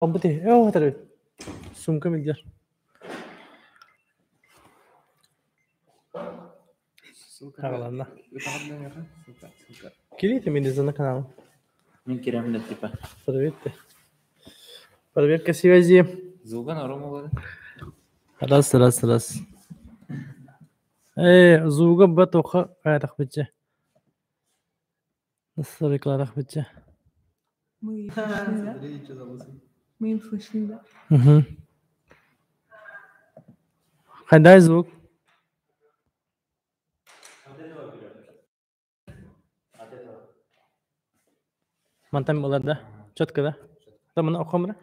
Албыт иһи. Сумка милдер. Хагаланна. Кирите Медуза канал. Мин киремин да типа. Привет. Проверка связи. Звуган ором Раз, раз, раз. Звуга батоха кайрах биче. Настройкаларах биче. Мы им слышны, да? Мы им слышны, да? Угу. Хайдай звук. Мантан буолар да? Четко да? Да мына окуом да?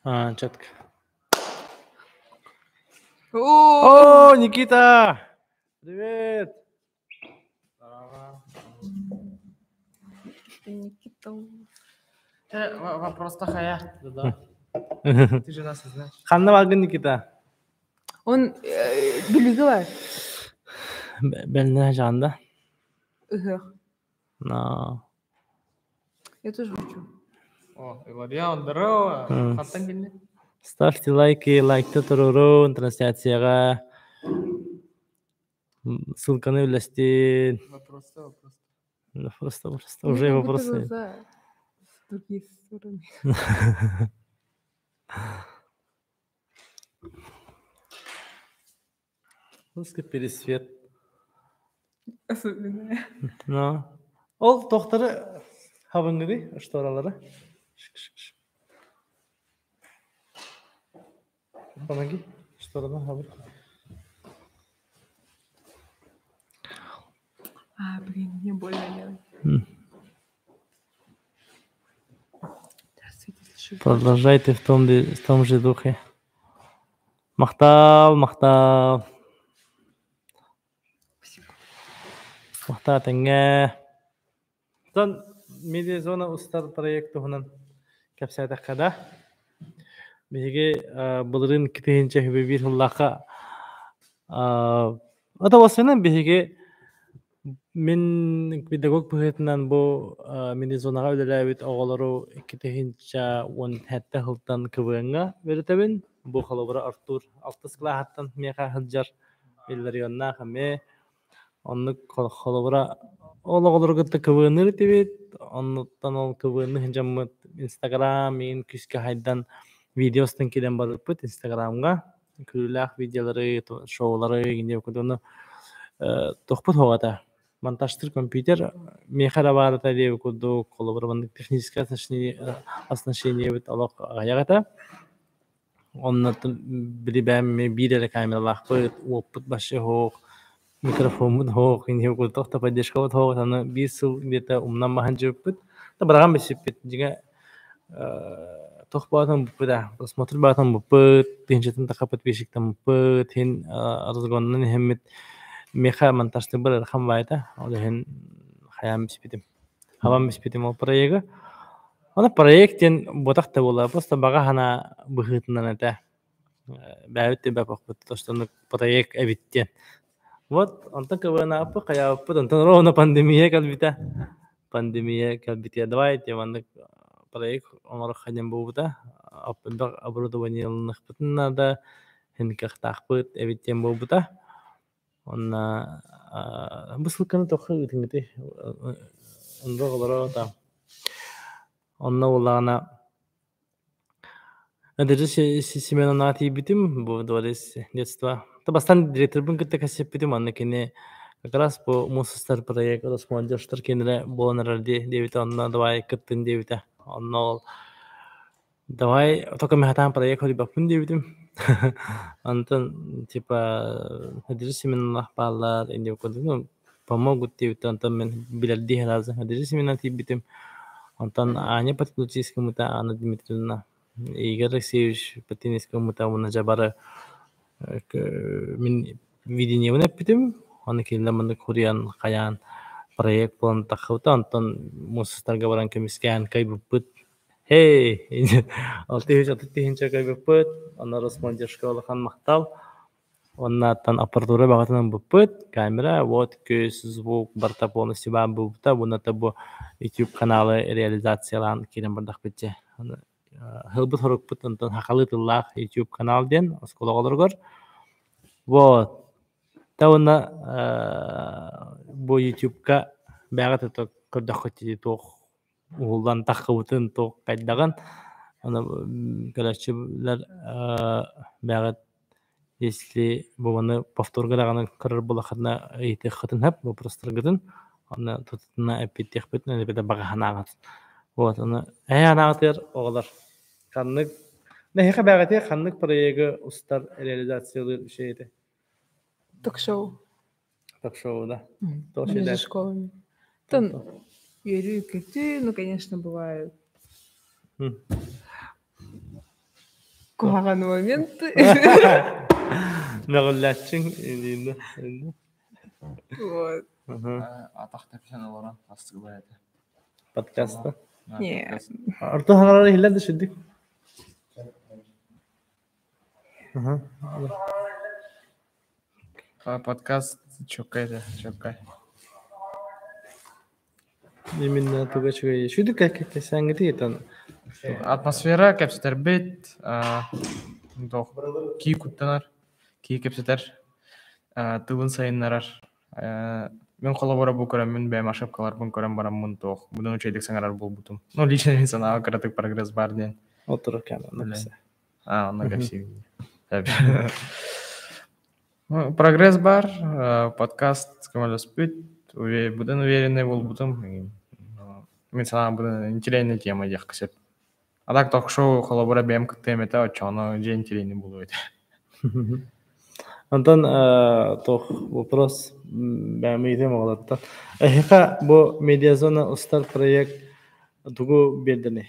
А, четко. О, О, Никита! Привет! Никита. Вопрос тахая. Да. Ты же нас не знаешь. Ханна баргын Никита? Он билиги бар. Белне жанда. Ыһыах. Но. Я тоже хочу. О, Иларион, здорово. М. Хантан кэллэ. Ставьте лайки, лайкта турурун, трансляцияга. Ссылканы үллэстин. Вопрос, вопрос. Ну, Просто, просто У уже меня как будто вопросы. глаза с другие стороны. Русский пересвет. Особенно. я. Но. Ол тохтары хабыңгыды, шторалары. Помоги, шторадан хабыр. А, блин, мне больно делать. М. Здравствуйте, слышу. Продолжайте в том, в том же духе. Махтал, махтал. Спасибо. Махтал тэҥҥэ. Тон медиазона устар проект туһунан кэпсээтэххэ да. Биһиги былырыын китиһинчэ хүбүбиир хыллаахха ата басынан биһиги мин педагог быһыытынан бу медиазонаҕа үлэлээбит оҕолору 2017 сылтан КВН-ҥа үөрэтэбин. Бу холобура Артур алтыс кылааһыттан миэхэ сылдьар Илларионнаах эмиэ. Оннук холобура ол оҕолору кытта КВН-ыр этибит. Оннуттан ол КВН-ы сылдьаммыт Инстаграм миигин күүскэ хайдан видеостан киирэн барбыппыт Инстаграмҥа. Күлүүлээх видеолары, шоулары гинде кудуну тохпут хоҕата. Монтажтыр компьютер миэхэ эрэ баарата диэби курдук холобура маннык техническое оснащение эбит олох аҕыйах этэ. Оннуттан били бэйэм биир эрэ камералаахпыт, уоппут вообще суох, микрофоммут суох, инньэ курдук да поддержкабыт суох, аны биир сыл где-то умнан баһан дьыбыппыт. Да быраҕан билсиппит, дьиҥэ туох баҕатан буппут ээ, просмотр баҕатан буппут, тыһыынчатын тахха подписчиктаммыппыт, иһин разгонунан иһэммит миэхэ монтажтыырбар ыарахан баайта, ол иһин хайаан биспитим. Хабан биспитим ол проегы. Аны проект диэн буотах да буолла, просто баҕа санаа быһыытынан этэ. Бэйэбит да баппаппыт, то что проект эбит диэн. Вот, онтон КВН-ааппыт, хайаабыппыт, онтон ровно пандемия кэлбитэ. Пандемия кэлбитэ. Давайте маннык проект оҥорохха диэн буолбута. Элбэх оборудование ылыныахпытын наада, иһин кыахтаахпыт эбит диэн буолбута. Онно бу ссылканы туохха ыытыҥҥытый? Онно оҕолоро там. Онно буоллаҕына Надежда Семеновнаҕа тиийбитим, бу дворец детства. Бастаан директорбын кытта кэпсэппитим, онно кини как раз бу муус устар проект Росмолодежтар кинилэр буолан эрэр диэбитэ, онно давай кыттын диэбитэ. Онно ол давай только мин проект хоруйбаппын диэбитим. Онтон типа Надежда Семеновна бааллар, инде курдук, помогут диэбитэ, онтон мин билэрдии сразу Надежда Семеновна тиийбитим. Онтон Аня подключись-кымыта Анна Дмитриевна Игорь Алексеевич Патинецкаммыта уонна дьэ бары мин видениебын эппитим, ону кинилэр маннык хуруйан хайаан проект буолан таххыбыта, онтон муус устарга баран көмүскээн кыайбыппыт. Һэй, 630 тыһыынча кыайбыппыт, онно Росмолодежка улахан махтал. Оннаттан аппаратура баҕатынан буппут, камера, вот, көс, звук барыта полностью баар буолбута. Уонна бу YouTube каналы реализациялаан киирэн бардахпыт дьэ. Һылбыт хорукпут онтон сахалыы тыллаах YouTube канал диэн оскуола оҕолоругар. Вот. Та уонна бу YouTube-ка бэйэҕит ото көрдөххүт дии туох уһуллан таххыбытын туох хайдаҕын. Аны көрөөччүлэр бэйэҕит если бу маны повторга даҕаны көрөр буоллаххытына ыйытыаххытын сөп вопростаргытын онно тутатына эппиэттиэхпит эбэтэр баҕа санааҕыт. Вот ону эһээ анаҕытыгар оҕолор ханнык эһиэхэ бэйэҕитигэр ханнык проегы устар реализациялыыр үчүгэй этэ? Ток-шоу. Ток-шоу, да. Между школами. Там үөрүү-көтүү, ну, конечно, бывают куһаҕан моменты. Мөҕүллээччиҥ Вот. Атах тэпсэн олорон астыгылар этэ. Подкаста. Нет. Орто хаҥарар иһиллэр да сүрдүк. Подкаст чөккай этэ, чөккай. Именно туга үчүгэй. Сүдүк кэпсээҥҥитий итан. Атмосфера кэпсэтэрбит, туох кии куттанар, кии кэпсэтэр, тылын сайыннарар. Мин холобура бу көрөммүн бэйэм ошибкаларбын көрөн бараммын туох будан үчүгэйдик саҥарар буолбутум. Ну, лично мин санааҕа кыратык прогресс баар диэн. Отур кэм А, онно кэпсиибин. Прогресс бар, подкаст көмөлөспүт, будан уверенный буолбутум. Мин санаам будан интеллектуальная тема диэххэ сөп. А так ток-шоу холобура бэйэм кыттыам этэ, оччоҕуна дьэ интеллектуальный буолуо этэ. Онтон туох вопрос бэйэм ыйытыам оҕолортон. Эһиэхэ бу медиазона устар проект тугу биэрдэний?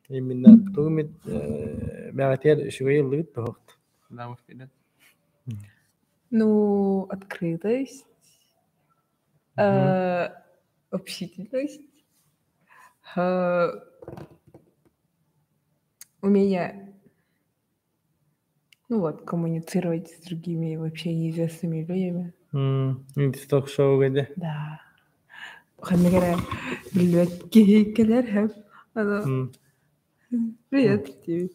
Именно тугу бэҕэтигэр үчүгэй ыллыгыт тоһохт? Ну, открытость, общительность, умение, ну вот, коммуницировать с другими вообще неизвестными людьми. Ток-шоу гэдэг. Да. Ханнык эрэ билбэт киһи кэлэр һэп. Аны привет диэбит.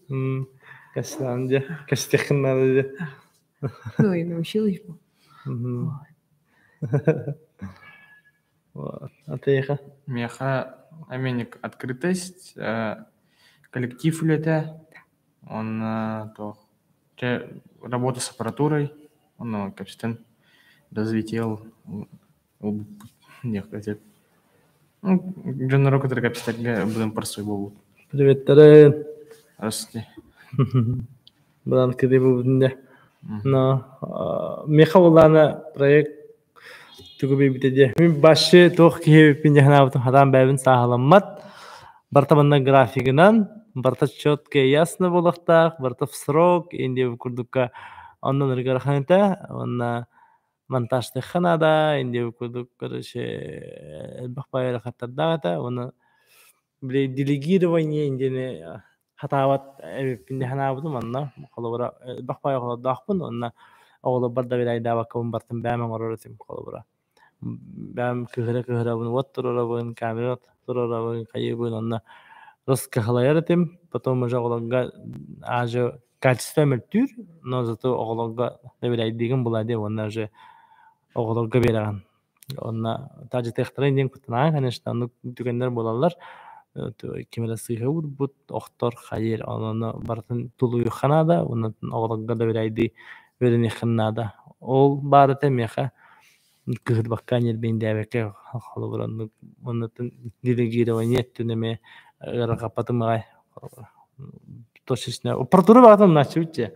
Кэстээн дьэ, кэстиэххин наада дьэ. Ну и научилась бы. Вот. А ты эйиэхэ? Миэхэ Аменик открытость, коллектив үлэтэ, он туох чэ работа с аппаратурой, ону кэпсэтэн развитие диэххэ Ну, дьоннору кытары кэпсэтэргэ быдан простой буолбут. Приветтерин. Здравствуйте. Быдан кири бу Но миэхэ буоллаҕына проект тугу билбитэ диэ. Мин башы туох киһи эбиппин диэн санаабытым хатаан бэйэбин сааһыламмат. Барыта манна графигынан, барыта четко и ясно буолуохтаах, барыта в срок, индия курдукка оннун ырахан этэ. Уонна монтажтыахха наада, индия курдук короче элбэх баайы хаттардаах этэ. Уонна били делегирование диэни хатаабат эбиппин дии санаабытым онно холобура элбэх баайы оҕолордоохпун уонна оҕолорбор да бирайдаабаккабын бартын бэйэм оҥорор этим холобура бэйэм кыһыра-кыһырабын уот туруорабын камера туруорабын хайыыбын онно раскаһалайар этим потом уже оҕолорго аажы качество мөлтүүр но зато оҕолорго да бирайдыыгын була дии уонна уже оҕолорго биэрэҕин Онно таажытыахтарын диэн куттанаҕын, конечно, оннук түгэннэр буолаллар. Ким эрэ сыыһа уурбут, охтор, хайыр, ону барытын тулуйуохха наада, уонна оҕолорго да бирайдыы үөрэниэххин наада. Ол баар этэ миэхэ кыһырбакка, ньирбиндээбэккэ, холобур, оннук оннуттан делегирование өттүн эмиэ ыарырҕаппатым аҕай. Точечно. Аппаратура баҕатын умнааччыбыт дьэ.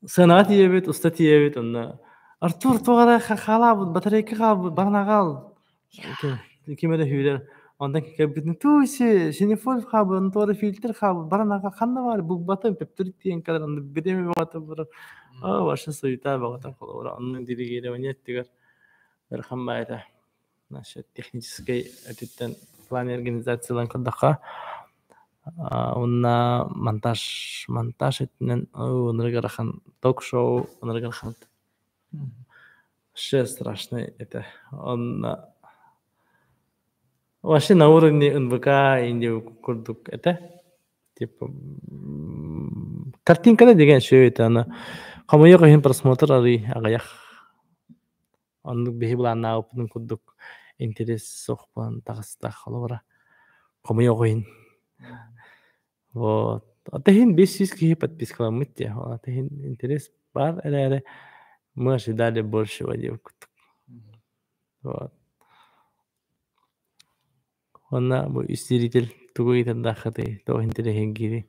Сыанаҕа тиийэбит, уста тиийэбит онно Артур туох эрэ хаалаабыт, батарейка хаалбыт, баран аҕал ким эрэ сүүрэр онтон кэлбитин тууси синефоль хаалбыт, онно туох эрэ фильтр хаалбыт, баран аҕал ханна баар булбатым, төптөрү тиийэн кэлэр онно бириэмэ бөҕөтө барар оо вообще суета бөҕөтө холобура онно делегирование өттүгэр ыарахан баайыта насчет техническэй өттүттэн в плане организациялаан көрдөххө. Уонна монтаж, монтаж өттүнэн ынырык ыарахан ток-шоу ынырык ыарахан. Вообще страшный это. Он вообще на уровне НВК Индия курдук это. Типа картинкада деген үчүгэй этэ аны хомойуох иһин просмотр арый аҕыйах. Оннук биһи былааннаабыппытын курдук интерес суох буолан таҕыста холобура хомойуох иһин. Вот. Ата иһин 500 киһи подпискаламмыт дии. Ата иһин интерес баар эрээри мы ожидали большего диэбит курдук. Вот. Уонна бу истириител тугу ыйытардааххытый, туох интэриэһиргиирий?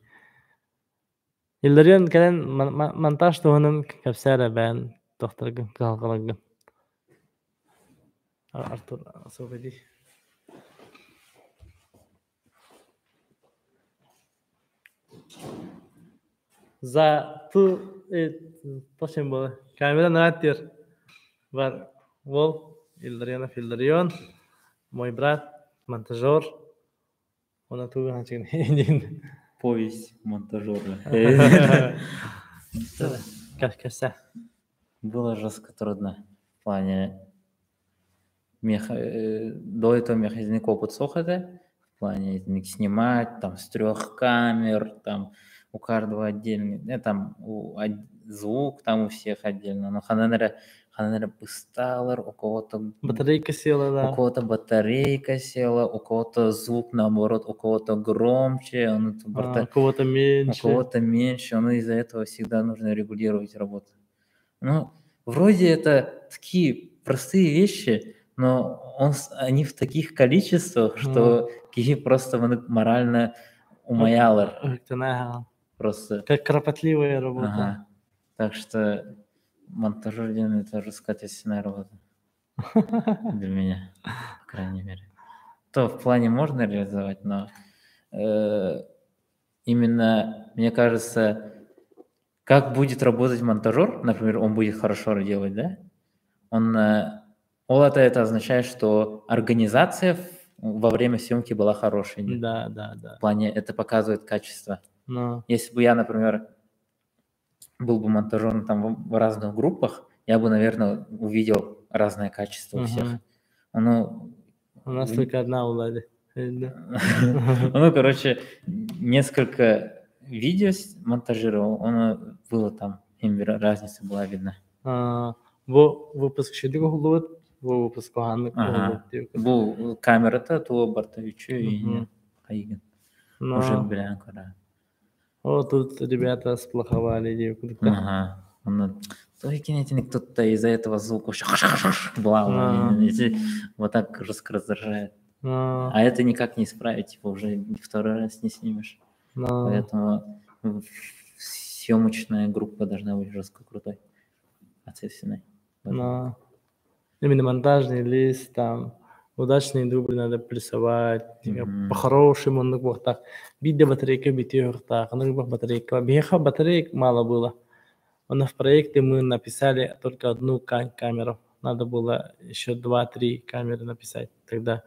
Илларион кэлэн монтаж туһунан кэпсээ эрэ бэйэн тохторгун, кыһалҕаларгын. Артур освободи. За ту точно было. Камера на Бар Вол Илларионов Илларион, мой брат, монтажер. Она тугу Повесть монтажера. Кэпсээ. Было жестко трудно в плане до этого механизм опыт суох этэ, в плане снимать там с трех камер, там у каждого отдельный, там звук там у всех отдельно, но ханан эрэ ханан эрэ бысталар, у кого-то Батарейка села, да. У кого-то батарейка села, у кого-то звук наоборот, у кого-то громче, он у кого-то меньше. У кого-то меньше, он из-за этого всегда нужно регулировать работу. Ну, вроде это такие простые вещи, но они в таких количествах, что киһи просто морально умаялар. Просто. Как кропотливая работа. Ага. Так что монтажер диэн это жестко ответственная работа. Для меня, по крайней мере. То в плане можно реализовать, но именно, мне кажется, как будет работать монтажер, например, он будет хорошо делать, да? Он, ол это означает, что организация во время съемки была хорошей. Да. В плане это показывает качество. Но. Если бы я, например, был бы монтажером там в разных группах, я бы, наверное, увидел разное качество у всех. Ну, у нас только одна у Лады. Ну, короче, несколько видео монтажировал, он было там, им разница была видна. Бу выпуск шедик уһуллубут, бу выпуск куһааннык Бу камерата туо барта үчү хайгын. Уже билэн кора. О, тут ребята сплоховали диэбит. Ага. Кто-то из-за этого звука была, вот так жестко раздражает. А это никак не исправить, типа уже второй раз не снимешь. Поэтому съемочная группа должна быть жестко крутой, ответственной. Но именно монтажный лист, там, удачные дубли надо плюсовать, по-хорошему оннук буолуохтаах. Биирдэ батарейка бүтүөхтээх, оннук батарейка. Биһиэхэ батареек мало было. Но в проекте мы написали только одну камеру. Надо было еще 2-3 камеры написать. Тогда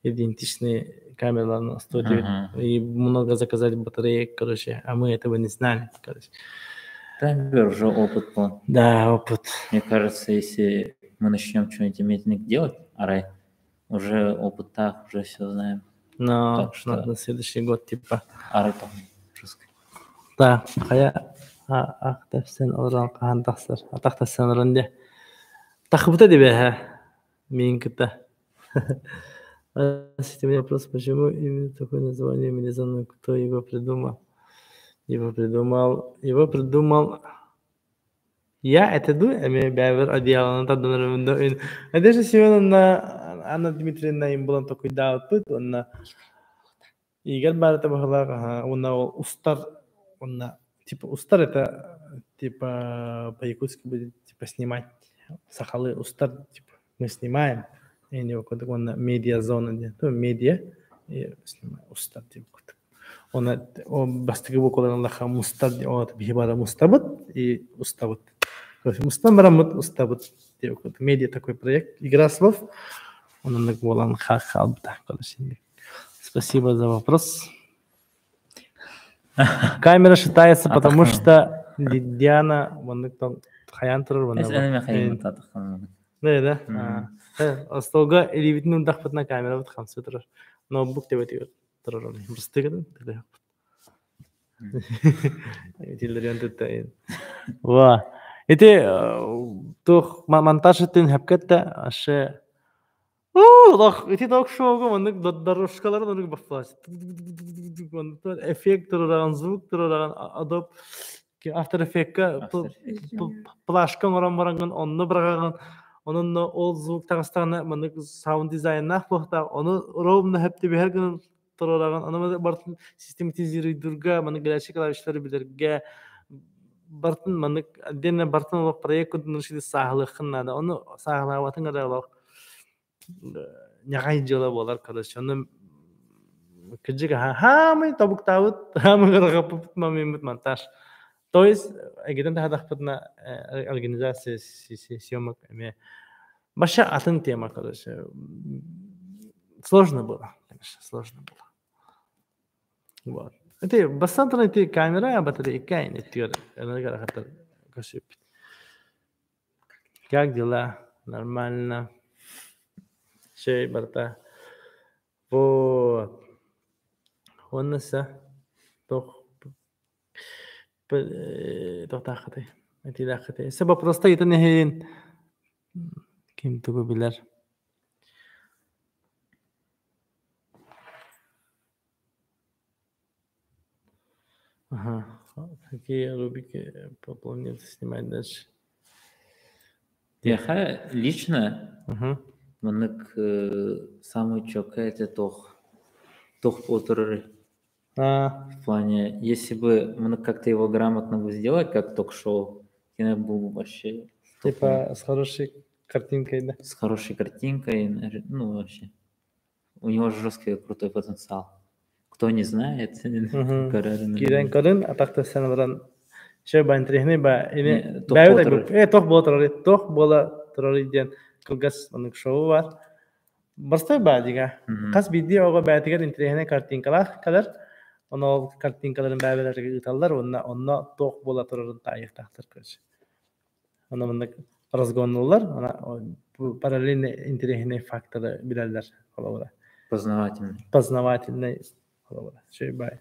идентичные камеры на студию. И много заказать батареек, короче. А мы этого не знали, короче. Там уже опыт был. Да, опыт. Мне кажется, если мы начнем что-нибудь иметь делать, арай, уже опыт так, уже все знаем. Но так что... на следующий год, типа. Арай там жестко. Да, хайа ах тэпсэн олорон хаһан тахсар атах тахсан олорон дии тахыбыта дибэһэ миин кытта. Здравствуйте, у меня вопрос, почему именно такое название Мелизона, кто его придумал? Его придумал, его придумал я это ду эми бэйбэр одеяланы тардан Надежда Семеновна Анна Дмитриевна им булан толкуйдаабыппыт уонна Игорь баарата быһыылаах уонна ол устар уонна типа устар это типа по-якутски будет типа снимать сахалыы устар типа мы снимаем и курдук уонна медиазона диэн медиа и снимаем устар диэн курдук уонна бастакы букваларын ыллахха мустар биһи баара мустабыт и устабыт мустан бараммыт устабыт диэн курдук медиа такой проект игра слов оннук буолан хаалбыта. Спасибо за вопрос. Камера шатается, потому что Диана маннык хайаан турар манна. Да, да. Остолга илиибитин уурдахпытына камерабыт хамсыы турар. Ноутбук төбөтүгэр турар оны. Быстыгын Итилерен туттайын. Ва. Ити туох монтаж өттүн хөпкөттө аше Олох ити ток-шоуга маннык дорожкаларын оннук бафлач. Эффект турураҕын, звук турураҕын, Adobe After Effects-ка плашка оҥорон бараҥҥын онно быраҕаҕын, онон ол звук таҕыстаҕына маннык саунд дизайннаах буолуохтаах, ону ровно хөп түбэһэр гынан туруораҕын, ону барытын систематизируйдурга, маннык горячий клавиштары билэргэ, барытын маннык отдельно барытын олох проект курдук сааһылыаххын наада. Ону сааһылаабатыҥ эрэ олох ньаҕай дьыала буолар, короче. Ону кырдьык хаамый тобуктаабыт, хаамый ыраҕаппыт момеммыт монтаж. То есть эгитэн таһадахпытына организация съемок эмиэ вообще атын тема, короче. Сложно было, конечно, сложно было. Вот. Ити бастан туран ити камера батарейка ини түөр көсүппүт. Как дела? Нормально. Шей барта. Вот. Уонна тох тохтааххытай этиилээххитэй. Се вопроста итин иһин ким тугу билэр. Ага. Какие рубрики планируете снимать дальше? Миэхэ лично маннык самый чёткай это туох туох буолтарарый. В плане, если бы мы как-то его грамотно бы сделать, как ток-шоу, я был бы вообще Типа с хорошей картинкой, да? С хорошей картинкой, ну вообще. У него жесткий крутой потенциал. Кто не знает, Киирэн көрүн, атах тэпсэн баран Чэ ба интэриэһинэй ба ини бэйэбит туох буола турарый туох буола турарый диэн кылгас оннук шоу бар. Простой баа дига. Хас биирдии оҕо бэйэтигэр интэриэһинэй картинкалаах кэлэр. Ону ол картинкаларын бэйэлэригэр ыыталлар уонна онно туох буола турарын таайыахтаахтар короче. Ону маннык разгоннуллар, параллельно интэриэһинэй факторы билэллэр холобура. Познавательный. Познавательный холобура. Үчүгэй баай.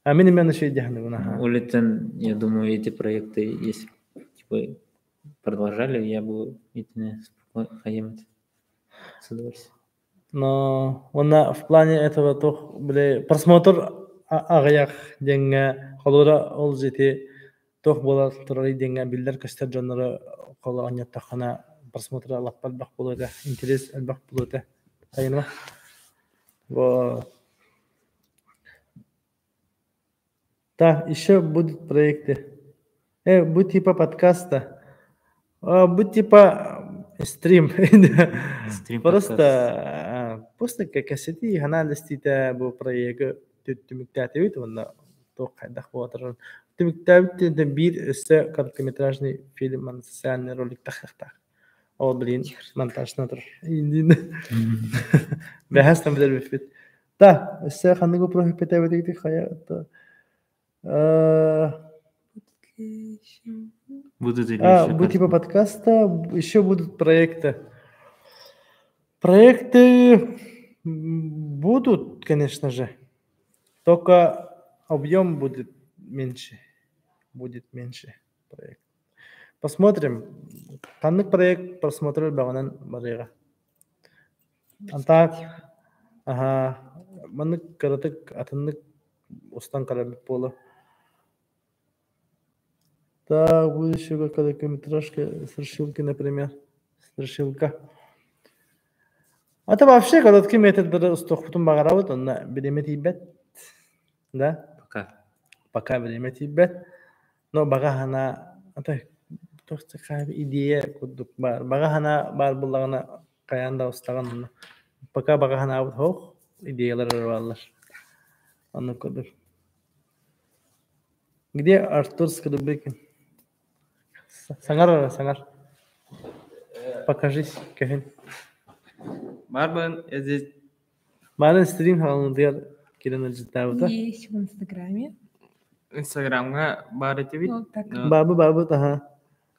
А мин именно үчүгэй диэхин аха. Улетен, я думаю, эти проекты, если типа продолжали, я бы итини хайымыт с удовольствием. Но уонна в плане этого туох били просмотр аҕыйах диэҥҥэ холобура ол ити туох буола турарый диэҥҥэ биллэр-көстөр дьоннору холо оонньоттоххуна просмотра лаппа элбэх буолуо этэ, интерес элбэх буолуо этэ. Хайыныма? Вот. Так, еще будут проекты. Бу типа подкаста. Бу типа стрим. Стрим Просто просто кэсэтии анализтиитэ бу проегы түмүктээтибит уонна туох хайдах буолар түмүктээбит диэн биир өссө короткометражный фильм социальный ролик тахсыахтаах. Ол блин монтажна турар. Бэһэс там билэрбиппит. Да, өссө ханнык вопрос эппэтэбитигит хайа Будут или А, еще бу типа картинки? подкаста, еще будут проекты. Проекты будут, конечно же, только объем будет меньше. Будет меньше проект. Посмотрим. Ханнык проект просмотр баҕанан барыаҕа. А так, ага, маннык кыратык атыннык устан карабит буолуо. Так, будущего короткометражка, страшилки, например. Страшилка. А то вообще короткий метрдары устуохпутун баҕарабыт, онно бириэмэ тиийбэт. Да? Пока. Пока бириэмэ тиийбэт. Но баҕа санаа, ата туох идея курдук баар. Баҕа санаа баар буоллаҕына хайаан да устаҕын онно. Пока баҕа санаабыт суох, идеялар эрэ бааллар. Оннук курдук. Где Артур Скрыбыкин? Саҥар эрэ, саҥар. Покажись, Кевин. Барбан, я здесь. Мааны стрим хаалыытыгар киирэн ыалдьыттаабыта. Есть в Инстаграме. Инстаграмҥа баар этибит. Ну, так. Но- Баабы баабыт аха.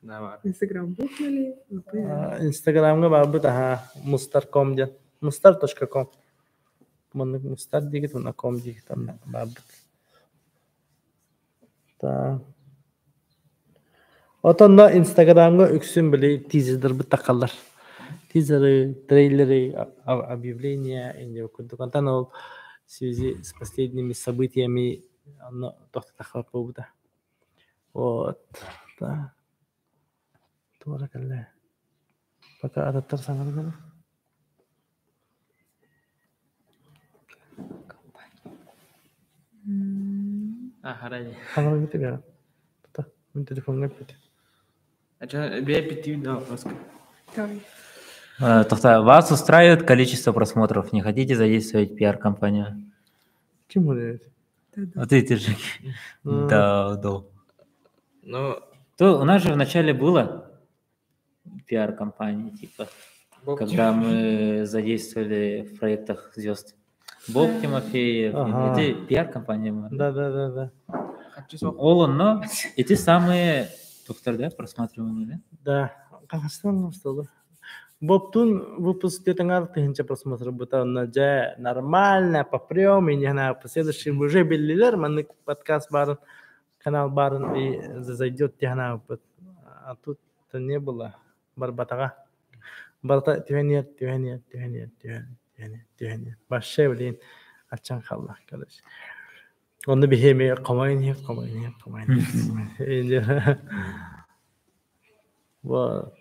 Да, баар. Инстаграм бухнули. Инстаграмҥа баабыт аха. Мустар.ком диэн. Мустар.ком. Маннык мустар диигит уонна ком диигит онно баабыт. Та. Отонно Инстаграмҥа үксүн били тизердэрбит тахаллар. Тизеры, трейлеры, объявления инде курдук. Онтон ол в связи с последними событиями онно тохтотахха буолбута. Вот. Да. Туора кэллэ. Пока ататтар саҥараллар. Аһарай. Саҥарбыт эбээт. Тута, мин телефоҥҥа эппитим. А чё, бэйэ питтибит да вопрос. Давай. Тогда вас устраивает количество просмотров? Не хотите задействовать пиар-компанию? Ким үлэлиир? Да-да. Вот эти же. Да, да. Ну, То у нас же вначале было пиар-компании, типа, Боб когда мы задействовали в проектах звезд. Боб Тимофеев, Ага. это пиар-компания была. Да, да, да, да. Хочу сок. Ол но эти самые доктор, да, просматриваемые, да? Да. Казахстан столу. Боптун выпуск тетаңар тыһынча просмотр бута онно дьэ нормально попрем и не знаю последующий уже биллилер маннык подкаст барын канал барын и зайдет тихана а тут то не было барбатаға барта түһэн түһэн түһэн түһэн түһэн түһэн вообще блин ачан халла короче онно биһиэми комайн комайн комайн вот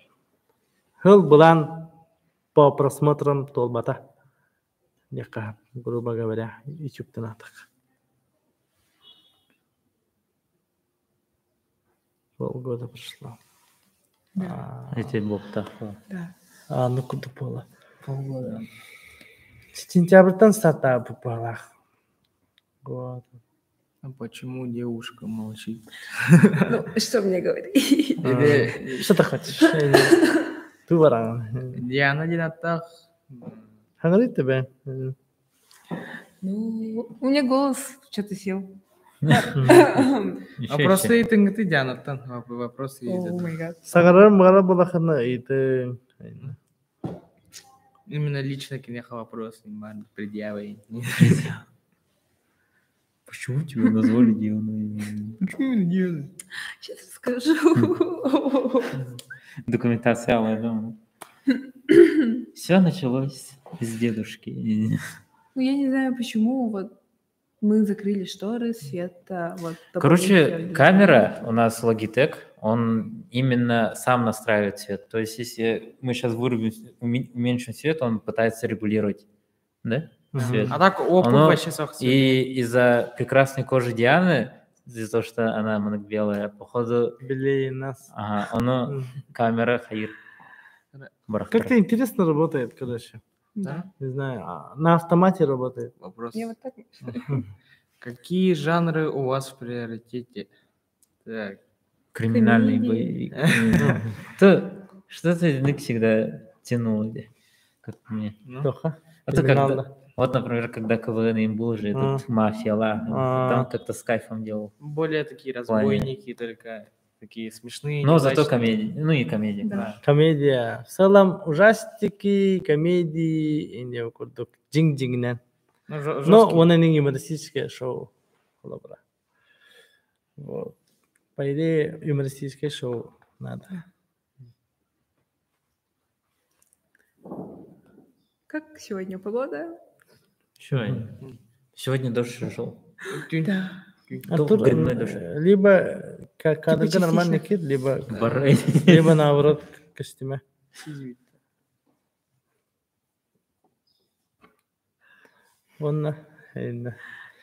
Хыл булан по просмотрам толбата. Нека, грубо говоря, YouTube-тан атак. Полгода прошло. Да. А, Эти Боб так. Да. а, ну куда было? Полгода. Сентябрьтан стартап буолах. Вот. А почему девушка молчит? Ну, что мне говорить? Или Что ты хочешь? Ту баран. Диана Динаттах. Говорит тебе. Ну, у меня голос что-то сел. Вопросы и ты Дианаттан. Вопросы Oh my God. Сагарар мара булахына иты. Именно лично кинеха вопросы, предъявы. Почему тебя назвали Дианой? Почему именно Диана? Сейчас расскажу. Документация, я думаю. Все началось с дедушки. Ну, я не знаю, почему вот мы закрыли шторы, света, вот. Короче, дополнительно. камера у нас Logitech, он именно сам настраивает свет. То есть, если мы сейчас вырубим, уменьшим свет, он пытается регулировать, да? Свет. А так опыт Оно вообще сох свет. И из-за прекрасной кожи Дианы, из-за того, что она белая, походу, Белее нас. ага, оно камера хаир. Барахтар. Как-то интересно работает, короче. Да. Не знаю, на автомате работает. Вопрос. Я вот так. Какие жанры у вас в приоритете? Так. Криминальный Комедии. боевик. То, что ты Ник, всегда тянул, как мне. Ну, Тоха. А то когда, Криминально. вот, например, когда КВН им был же, этот мафия, ла, А. там как-то с кайфом делал. более такие плане. разбойники, только такие смешные. Но зато неудачные. комедия, ну и комедия. Да. Комедия. В целом ужастики, комедии, и не курдук. Джинг-джингнен. Ну, Но жёсткие. он и юмористическое шоу. Холобра. Вот. По идее, юмористическое шоу надо. Как сегодня погода? Сегодня. Сегодня дождь шел. Тюнь. Да. Артур, Грибной дождь. либо как Типа нормальный частично. кит, либо, Бар- либо наоборот костюме. Вон, э,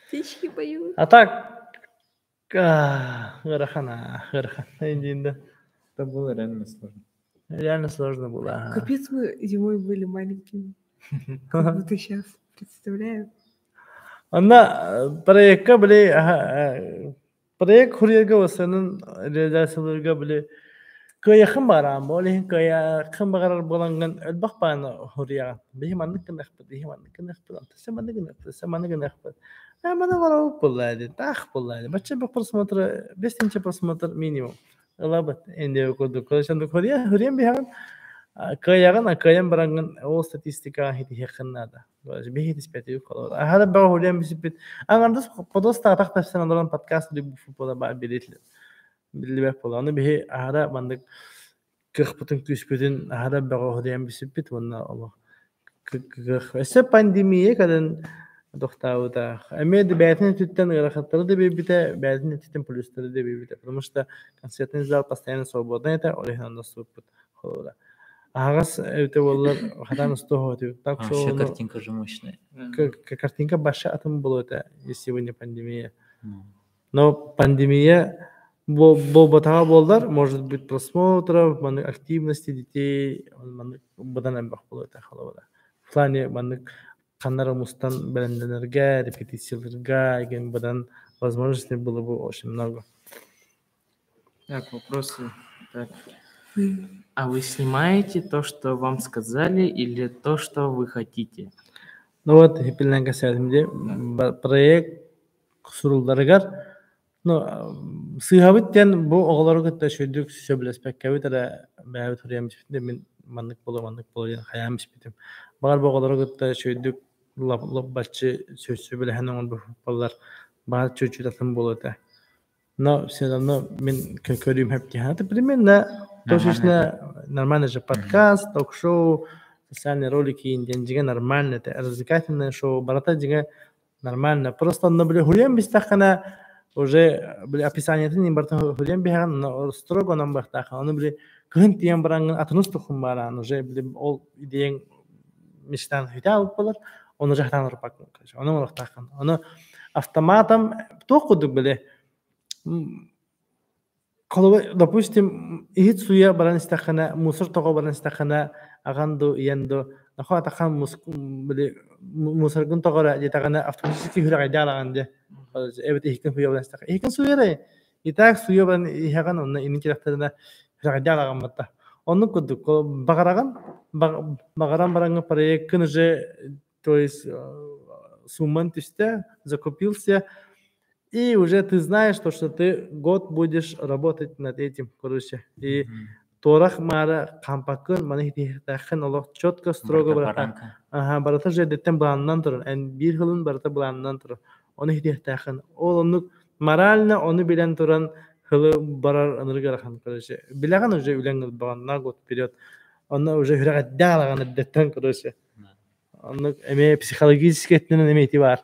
Птички поют. А так, Гарахана, Гарахана, Это было реально сложно. Реально сложно было. ага. Капец, мы зимой были маленькими. Как будто сейчас представляю. Онно проектка били ага, проект хурьерга осанын реализацияларга били кыйахын барам, ол иһин кыйахын багарар буланган элбэх бааны хурьяҕан. Биһи маннык гынахпыт, биһи маннык гынахпыт, антысы маннык гынахпыт, сы маннык гынахпыт. Маны барабыт буолла дии, таах буолла дии. Бачча бу просмотр, 5000 просмотр минимум. Ылабыт. Энди курдук. Короче, хөрүөн биһэҕин, кыайаҕын, кыайан бараҥҥын ол статистикаҕа хитиһиэххин наада. Биһи хитиспэтибит холобур. Аһара бөҕө хөрүөн бисиппит. Аҥардас подос таатах тапсан олорон подкаст буола баар биллибэт буола. Ону биһи аһара маннык кыахпытын күүспүтүн аһара бөҕө хөрүөн бисиппит уонна олох кыах. Өссө пандемия кэлэн тохтообута. Эмиэ да бэйэтин өттүттэн ыарахаттары да биэрбитэ, бэйэтин өттүттэн плюстары да биэрбитэ. Потому что концертный зал постоянно свободный этэ, ол иһин онно устубуппут холобура. Аһаҕас эбитэ буоллар хатаан устуох этибит. Так А, что вообще ону картинка же мощная. картинка баша атын буолуо этэ, если бы не пандемия. Ну, Но пандемия буолбатаҕа буоллар, может быть, просмотров, маннык активности детей, маннык быдан элбэх буолуо этэ холобура. В плане маннык ханнара мустан бэлэмнэнэргэ, репетицияларга, игин быдан возможностей было бы очень много. Так, вопросы. Так. А вы снимаете то, что вам сказали, или то, что вы хотите? Ну вот, хиппилэн кэсээтим дии, проект сурулларыгар, ну, сыыһабыт диэн бу оҕолору кытта үчүгэйдик сөбүлэспэккэбит эрэ бэйэбит суруйан биспитим, мин маннык буолуо, маннык буолуо диэн хайаан биспитим. Баҕар бу оҕолору кытта үчүгэйдик лаппаччы сөбүлэһэн оҥорбуппаллар, баҕар чуть-чуть атын буолуо этэ. Но все равно мин көрүүм хэптиһэн. Это примерно точечно нормально же подкаст, ток-шоу, социальные ролики диэн дьиҥэ нормально это развлекательное шоу, барыта дьиҥэ нормально. Просто онно били хуйан бистэххинэ уже били описаниетын иин барытын хуйан биһэҕин, но строго онон быахтааххын. Ону били кыһын тиийэн бараҥҥын атын устуххун баараан уже били ол идеяҥ мечтаан хүтэ аалбыт буолар, ону уже хатаан уруппаккын. Ону оҥоруохтааххын. Ону автоматом туох курдук били холобур, допустим, иһит сууйа баран истэххинэ, мусор тоҕо баран истэххинэ, аҕан дуу, ийэн дуу, нохоо атахан били мусоргын тоҕо эрэ диэтэҕинэ, автоматически сүрэҕэйдээх аҕан дии. Эбэтэр иһиккин сууйа баран истэххинэ, иһиккин сууйа эрэ, и так сууйа баран иһэҕин, онно иннин кэлэхтэринэ сүрэҕэйдээх аҕан батта. Оннук курдук, баҕараҕын, баҕаран бараҥҥын проеккын уже, то есть сумман түстэ, закупился, и уже ты знаешь, то, что ты год будешь работать над этим, короче. И туорах маара хампаккын, маны хитиэхтээххин олох четко, строго барыта барата. баранка. Аха, барыта же эрдэттэн былаанынан турар. Эн биир сылын барыта былаанынан турар. Ону хитиэхтээххин. Ол оннук морально ону билэн туран сылы барар ынырык ыарахан, короче. Билэҕин уже үлэҥ ылбаҕын на год вперед. Онно уже сүрэҕэддээх алаган эрдэттэн, короче. Оннук эмиэ психологически өттүнэн эмиэ ити баар.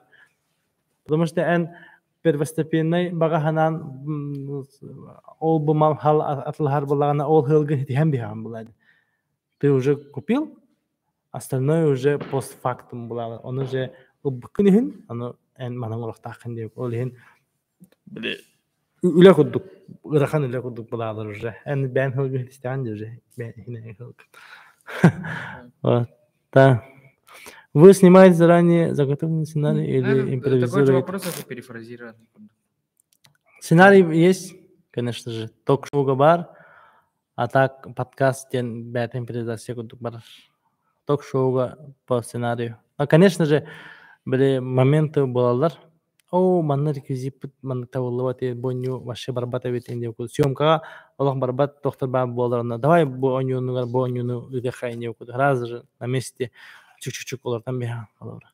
Потому что эн первостепенный баҕа санаан ол бу мал хал атылаһар буоллаҕына ол сыалгын ситиһэн биһэҕин буолаа. Ты уже купил, остальное уже постфактум буолаа. Ону уже ылбыккын иһин, ону эн манан олохтооххун диэбит. Ол иһин били үлэ курдук, ыарахан үлэ курдук буолаалар уже. Эн бэйэн сылгын ситистэҕин дии уже. Бэйэн иһин сылгын. Вот, да. Вы снимаете заранее заготовленный сценарий или Наверное, такой же импровизируете? вопрос, это перефразированный. Сценарий есть, конечно же. Ток-шоуга баар, а так подкаст диэн бэйэтин импровизация курдук барар. Ток-шоуга по сценарию. Но, конечно же, били моменты буолаллар. Оо, манна реквизиппит маннык табыллыбат бу оонньуу вообще барбат эбит диэн курдук. Съемкаҕа олох барбат тохтор баар буолар онно давай бу оонньуунугар бу оонньууну ыытыахха инниэ курдук. Сразу же на месте чук-чук-чук олортон биһэҕин холобура.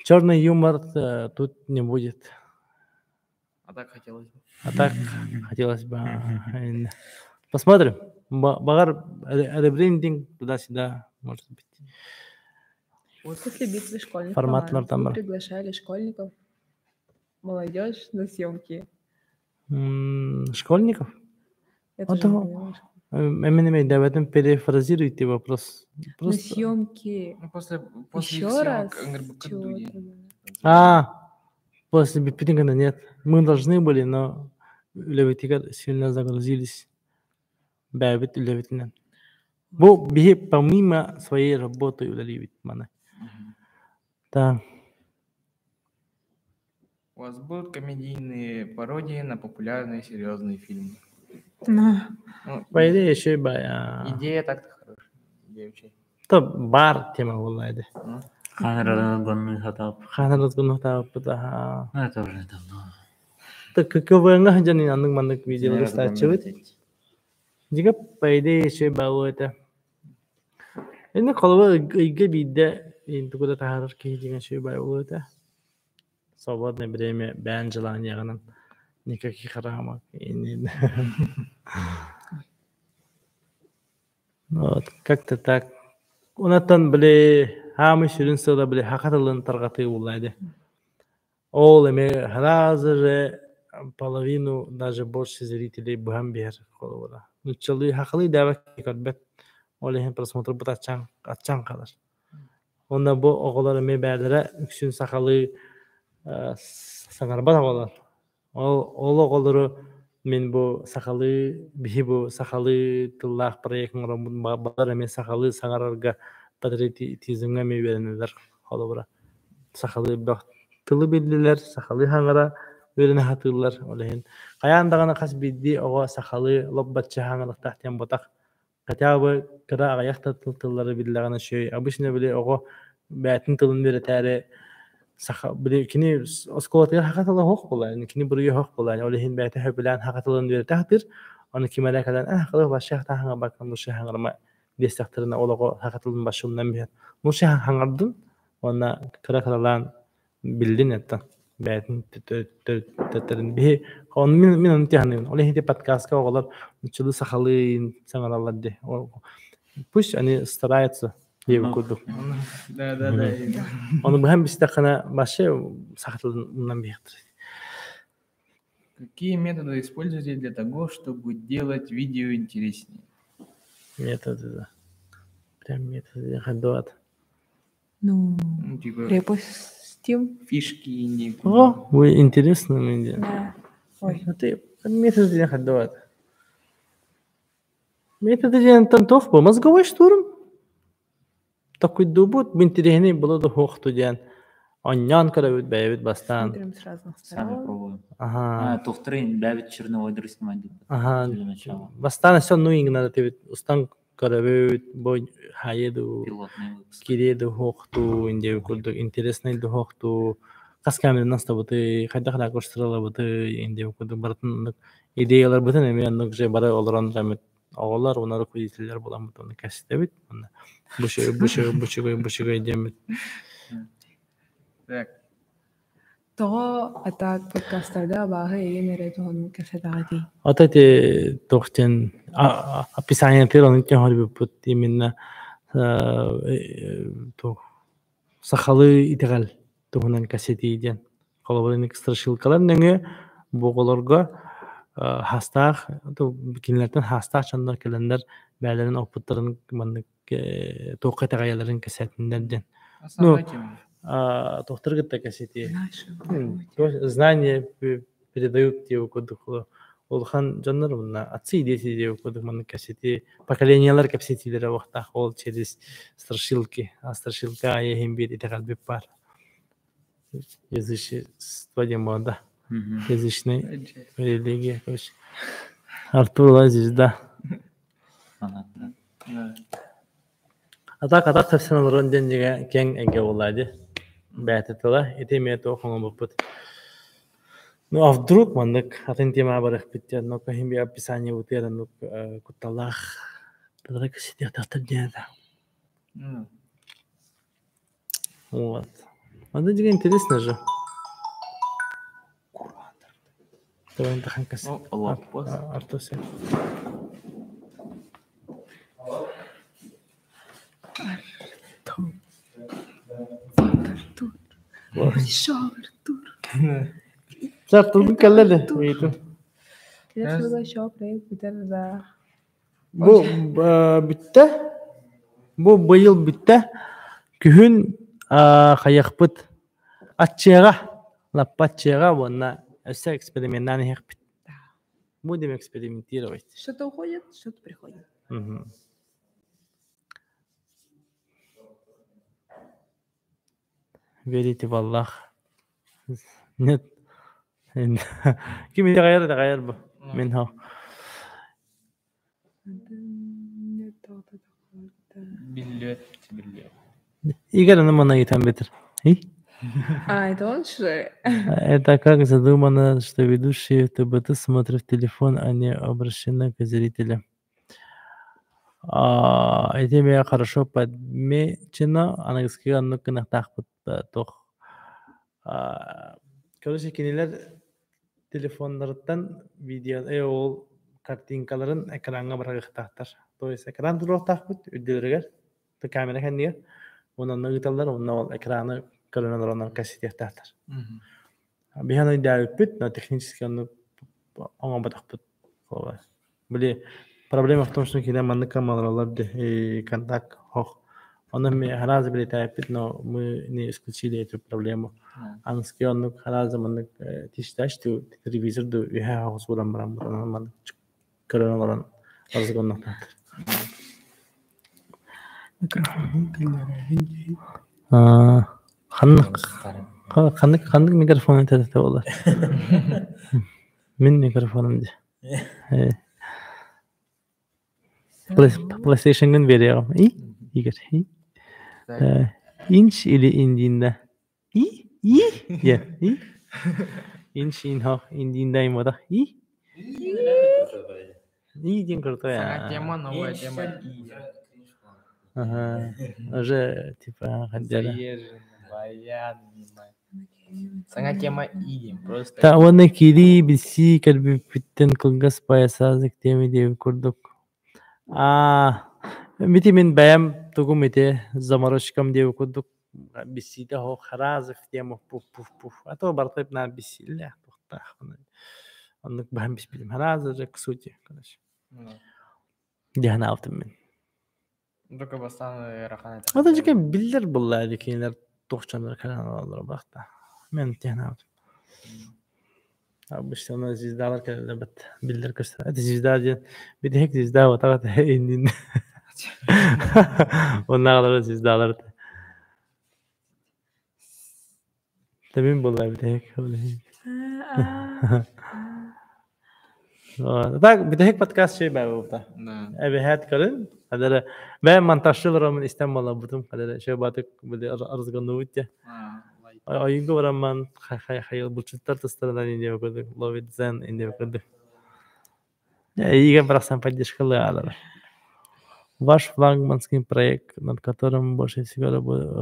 Черный юмор тут не будет. А так хотелось бы. А так хотелось бы. Посмотрим. Баҕар ребрендинг туда-сюда, может быть. После битвы школьных Формат команд Нортамбр. мы приглашали школьников, молодежь на съемки. Школьников? Я Вот тоже не того. поняла. Эминем, да, в этом перефразируйте вопрос. На Просто... съемки. Ну, после Еще их съемок раз? НРБК Чего Дуди. там? А, после Биппингана нет. Мы должны были, но үлэбитигэр сильно загрузились. Бэйэбит үлэбитинэн. Бу биһи помимо своей работы үлэлиибит маны. Мгм. Да. У вас будут комедийные пародии на популярные серьезные фильмы? На. Ну, По идее, еще и бая. идея так-то хорошая. Идея очень. То бар тема буолла ди. Ну, Хаан хатап. Хаан разгонну хатаабыппыт аха. Ну, это уже давно. КВН-га сылдьан аннык маннык видеолары устааччыбыт. Дьиҥэ, по идее, үчүгэй баҕайы этэ. Инник холобур ыйга биирдэ тугу да таһаарар киһи дьиҥэ үчүгэй баҕайы буолуо этэ. Свободное время бэйэҥ желаниеҕынан никаких рамок. Вот, как-то так. Онтон били хаамый сүрүн сыала били саха тылын тарҕатыы буолла ини. Ол эмиэ сразу же половину, даже больше зрителей быһан биһэр холобура. Нуччалыы сахалыы дээбэккэ көрбөт. Ол иһин просмотрбут аччаан аччаан хаалар. Уонна бу оҕолор эмиэ бэйэлэрэ үксүн сахалыы саҥарбат оҕолор. Ол оҕолору мин бу сахалыы биһи бу сахалыы тыллаах проект оҥороммут балар эмиэ сахалыы саҥарарга патриотизмҥа эмиэ үөрэнэллэр холобура. Сахалыы бөх тылы биллилэр, сахалыы хаҥара үөрэнэ сатыыллар. Ол иһин хайаан даҕаны хас биирдии оҕо сахалыы лоп-бачча хаҥалыктаах диэн буотах. Хотя бы кыра аҕыйах да тыллары биллэҕинэ үчүгэй. Обычно били оҕо бэйэтин тылын үөрэтээри саха били кини оскуолатыгар саха тыла суох буолаа, кини буруйа суох буолаа. Ол иһин бэйэтэ сөбүлээн саха тылын үөрэтэ сатыыр. Ону ким эрэ кэлэн «Э, сахалыы вообще хаҥарбаккын, лучше хаҥарыма» диэстэхтэринэ ол оҕо саха тылын вообще умнан биһэр. Лучше хаҥардын уонна кыра-кыралаан биллин это бэйэтин төттөрүн биһи он мин мин ону тиһаныыбын. Ол иһин ити подкастка оҕолор нуччалыы сахалыы саҥараллар дии. Пусть они стараются диэбит курдук. Да, да, да. Ону быһан бистэххинэ вообще саха тылын умнан биһиэхтэр. Какие методы используете для того, чтобы делать видео интереснее? Методы, да. Прям методы хайдуат. Ну, Ну, типа репостим. фишки не О, вы интересно мне. Да. Ой. Ты методы хайдуат. Методы диэн туох бу мозговой штурм. Такуйдуубут интэриэһинэй була да суохту диэн онньоон көрөбүт бэйэбит бастаан. Смотрим с разных Сами сторон. пробуем. Аха. А, тухтарын бэбит черновой снимать Аха. для начала. Бастаан өссө оннук иҥнэрэтибит устан көрөбүт бу хайы дуу Пилотный выпуск. кириэ дуу суохтуу диэбит курдук интереснэй дуу суохтуу хас камеранан устабытый хайдах ракурстарылабытый диэбит курдук барытын оннук идеяларбытын эмиэ оннук же бары олорон эмит оҕолор уонна руководителлэр буоламмыт ону кэпсэтэбит уонна бу үчүгэй бу үчүгэй бу үчүгэй бу үчүгэй диэммит Так, Тоҕо атаак подкастарга абааһы эйэн эрэ туһун кэпсэтэҕитий? Вот эти туох диэн описаниетыгар ону диэн хоруйбуппут именно туох сахалыы итэҕэл туһунан кэпсэтии диэн. Холобур инник страшилкалар нөҥүө бу оҕолорго хастаах кинилэртэн хастаах дьоннор кэлэннэр бэйэлэрин опыттарын маннык туохха итэҕэйэллэрин кэпсээтиннэр диэн. Ну, основная тема. туохтары кытта кэпсэтии. Наши Знания передают диэбит курдук улахан дьоннор уонна отцы и дети диэбит курдук маннык кэпсэтии поколениелар кэпсэтиилэрэ уохтаах ол через страшилки а страшилка аайы иһин биир итэҕэлбит баар язычество диэн буолла да язычный религия короче Артур ла звезда Понятно. Да. А так атах тэпсэн олорон диэн дьиҥэ киэҥ эйгэ буоллаа дии бэйэтэ тыла ити эмиэ туох оҥорбуппут Ну а вдруг маннык атын темаҕа барыахпыт диэн оннук иһин биир описаниебытыгар оннук кутталлаах ситиэхтээхтэр диэн этэ. Ну, Вот. Аны дьиҥэ интересно же. Давай таханкас. О, лаппас. Артусе. Артур. Вот Артур. Пришел Артур. Артурбун кэллэ да ыйытым. Кэлэр сылга еще проект бүтэр да. Бу бүттэ. Бу быйыл бүттэ. Күһүн хайахпыт аччыаҕа, лаппа аччыаҕа уонна өссө эксперименнаан иһиэхпит. Будем экспериментировать. Что-то уходит, что-то приходит. Мгм. Верите в Аллах? Нет. Ким итэҕэйэр итэҕэйэр бу. Мин хо. Нет, Биллет, биллет. Игорь аны маны ыйытан битер. И? А, это он, что ли? Это как задумано, что ведущие ТБТ смотрят в телефон, а не обращены к зрителям. Ити эмиэ хорошо подмечено, аныгыскыга оннук гыныахтаахпыт туох короче кинилэр телефоннарыттан видео ол картинкаларын экраҥҥа быраҕыахтаахтар. То есть экран туруохтаахпыт үрдүлэригэр камера кэннигэр уонна онно ыыталлар уонна ол экраны көрөн олорон кэпсэтиэхтээхтэр. Биһиги өйдөөбүппүт, но технически оннук оҥорботохпут. Били проблема в том, что кинилэр маннык камералар и контакт хох. Ону мы сразу билетээппит, но мы не исключили эту проблему. Аныгыскы оннук сразу маннык тиштач телевизор ду үһэ оҕус буолан баран маннык көрөн олорон разгоннохтоохтор. Микрофонун киллэрээһин дии. Ханнык ханнык ханнык микрофон этэ буолар? Мин микрофонум дии. PlayStation-гын биэриэҕим. И? Игорь. И? Инч или индинда? И? И? Диэн. И? Инч инхох индинда имодах. И? И диэн крутой. Саҥа тема, новая тема. Ага. Уже типа хотели. Заезженный, Саҥа тема и просто. Та уонна киирии билсии кэлбиппиттэн кылгас поясаазык тиэмэ диэбит курдук. Аа, мити мин бэйэм тугум ити заморочкам диэбит курдук билсиитэ оһох хараазык тема пуф пуф пуф а то барыта наар билсиилээх туохтаах оннук баһан биспитим хараазы же к сути короче дии санаабытым мин. Только бастаан ыарахан этэ. Ата дьике биллэр буолла дии кинилэр туох дьоннор кэлэн олороллоро баахта. Мен дии санаабытым. Обычно оно звездалар кэлэллэр бат биллэр көстөр. Это звезда диэн бүтэһик звезда буотаҕа иннин Оннааҕылар звездалар Тэбин буолла бүтэһик. Так, бүтэһик подкаст шей баа буолта. Эбэһээт көрүн. Хадара бэйэм монтажчыларымын истэн буолабытым. Хадара шей баатык били разгоннубут те. Ойуга барамман хайыл булчуттар тастарынан индия көрдүк. Ловит дзен индия көрдүк. Игорь барахсан поддержкалыы Ваш флагманский проект, над которым больше всего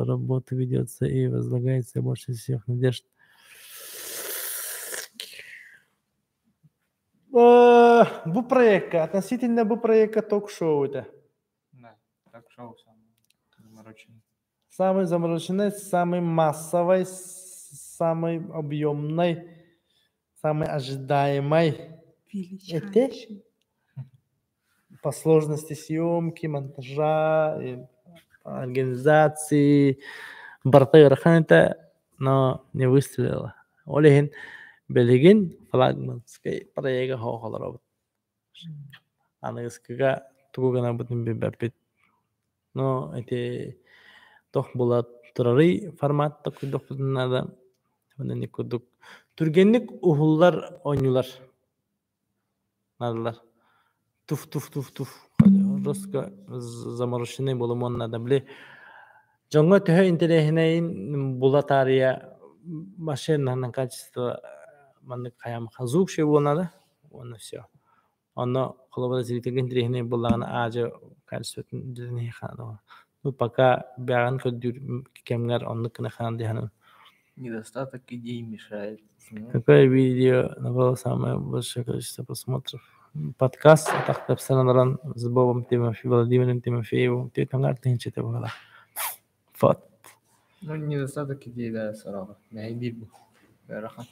работы ведется и возлагается больше всех надежд. Бу проекка, относительно бу проекка ток-шоу это. Да, ток-шоу самое замороченное. Самый замороченный, самый массовый, самый объемный, самый ожидаемый. Величайший. По сложности съемки, монтажа, организации. Барыта ыарахан этэ, но не выстрелила. Ол иһин билигин флагманскай проега суох олоробут. Аныгыскыга тугу гынарбытын билбэппит. Но ити туох була турарый формат курдукпутун наада. Онон курдук түргэнник уһуллар оонньуулар наадалар. Туф-туф-туф-туф жестко замороченный буолумуон наада. Били дьоҥҥо төһө интэриэһинэйин була таарыйа машинаһынан качество маннык хайаан звук ши буолуон наада уонна все. Онно холобура зрительгэ интэриэһинэй буоллаҕына аадьы качествотын Ну пока бэҕэн көрдүүр кэмҥэр оннук гына хаан диэхин Недостаток идей мешает. Какое видео набрало самое большое количество просмотров? Подкаст Атах олорон с Бобом Тимофе Владимиром Тимофеевым. Вот. Ну, недостаток идей, да, сорок. Мэһэйдиир бу. Ыарахан.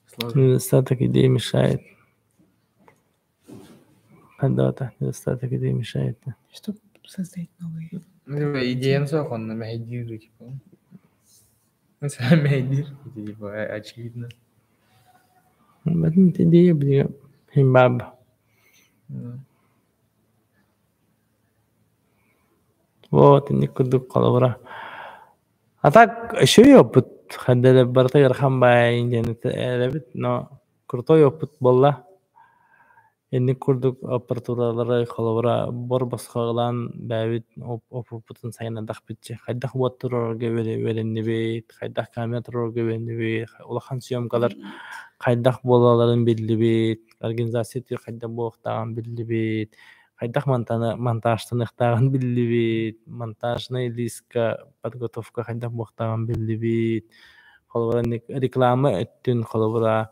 Сложно. Недостаток идей мешает. Когда-то недостаток идей мешает. Чтобы создать новые. Ну, типа, идеяны суох онно мэһэйдиир типа. Ну, мэһэйдиир. Это, типа, очевидно. Идея билигин химбаб. Вот, инник курдук холобура. А так, еще опыт. Хаддere барыта ыарахан баайын диэн эрэбит, но крутой опыт буолла. Инник курдук аппаратуралары холобура бор босхоҕулаан бэйэбит опуппутун сайыннардахпытчы. Хайдах уот туруорарга үөрэннибит, хайдах камера туруорарга үөрэннибит, улахан съемкалар хайдах буолалларын биллибит, организация хайдах буолуохтааҕын биллибит, хайдах монтажтаныахтааҕын биллибит, монтажнай лиска подготовка хайдах буолуохтааҕын биллибит. Холобура реклама өттүн холобура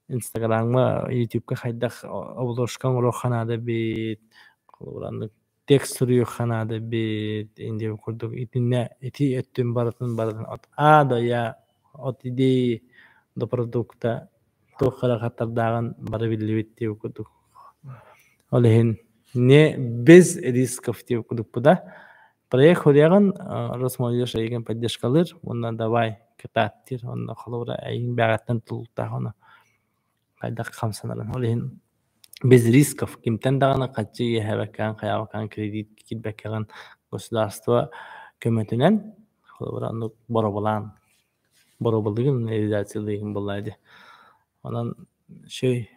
Инстаграмҥа, Ютубка хайдах обложка оҥоруохха наада эбит, холобура оннук текст суруйуохха наада эбит, диэн курдук итиннэ ити өттүн барытын барытын от А до Я, от идеи до продукта туох эрэ хаттардааҕын бары биллибит диэбит курдук. Ол иһин не без рисков диэбит курдукпут да. Проект хуруйаҕын Росмолодежь эйигин поддержкалыыр уонна давай кытаат диир онно холобура эйигин бэҕэттэн тулуктаах ону хайдах хамсанарын. Ол иһин без рисков кимтэн даҕаны хаччы иэһээбэккэҕин хайаабаккаҕын кредит киирбэккэҕин государство көмөтүнэн холобура оннук боробулаан боробулугун реализациялыыгын буоллаа дии. Онон үчүгэй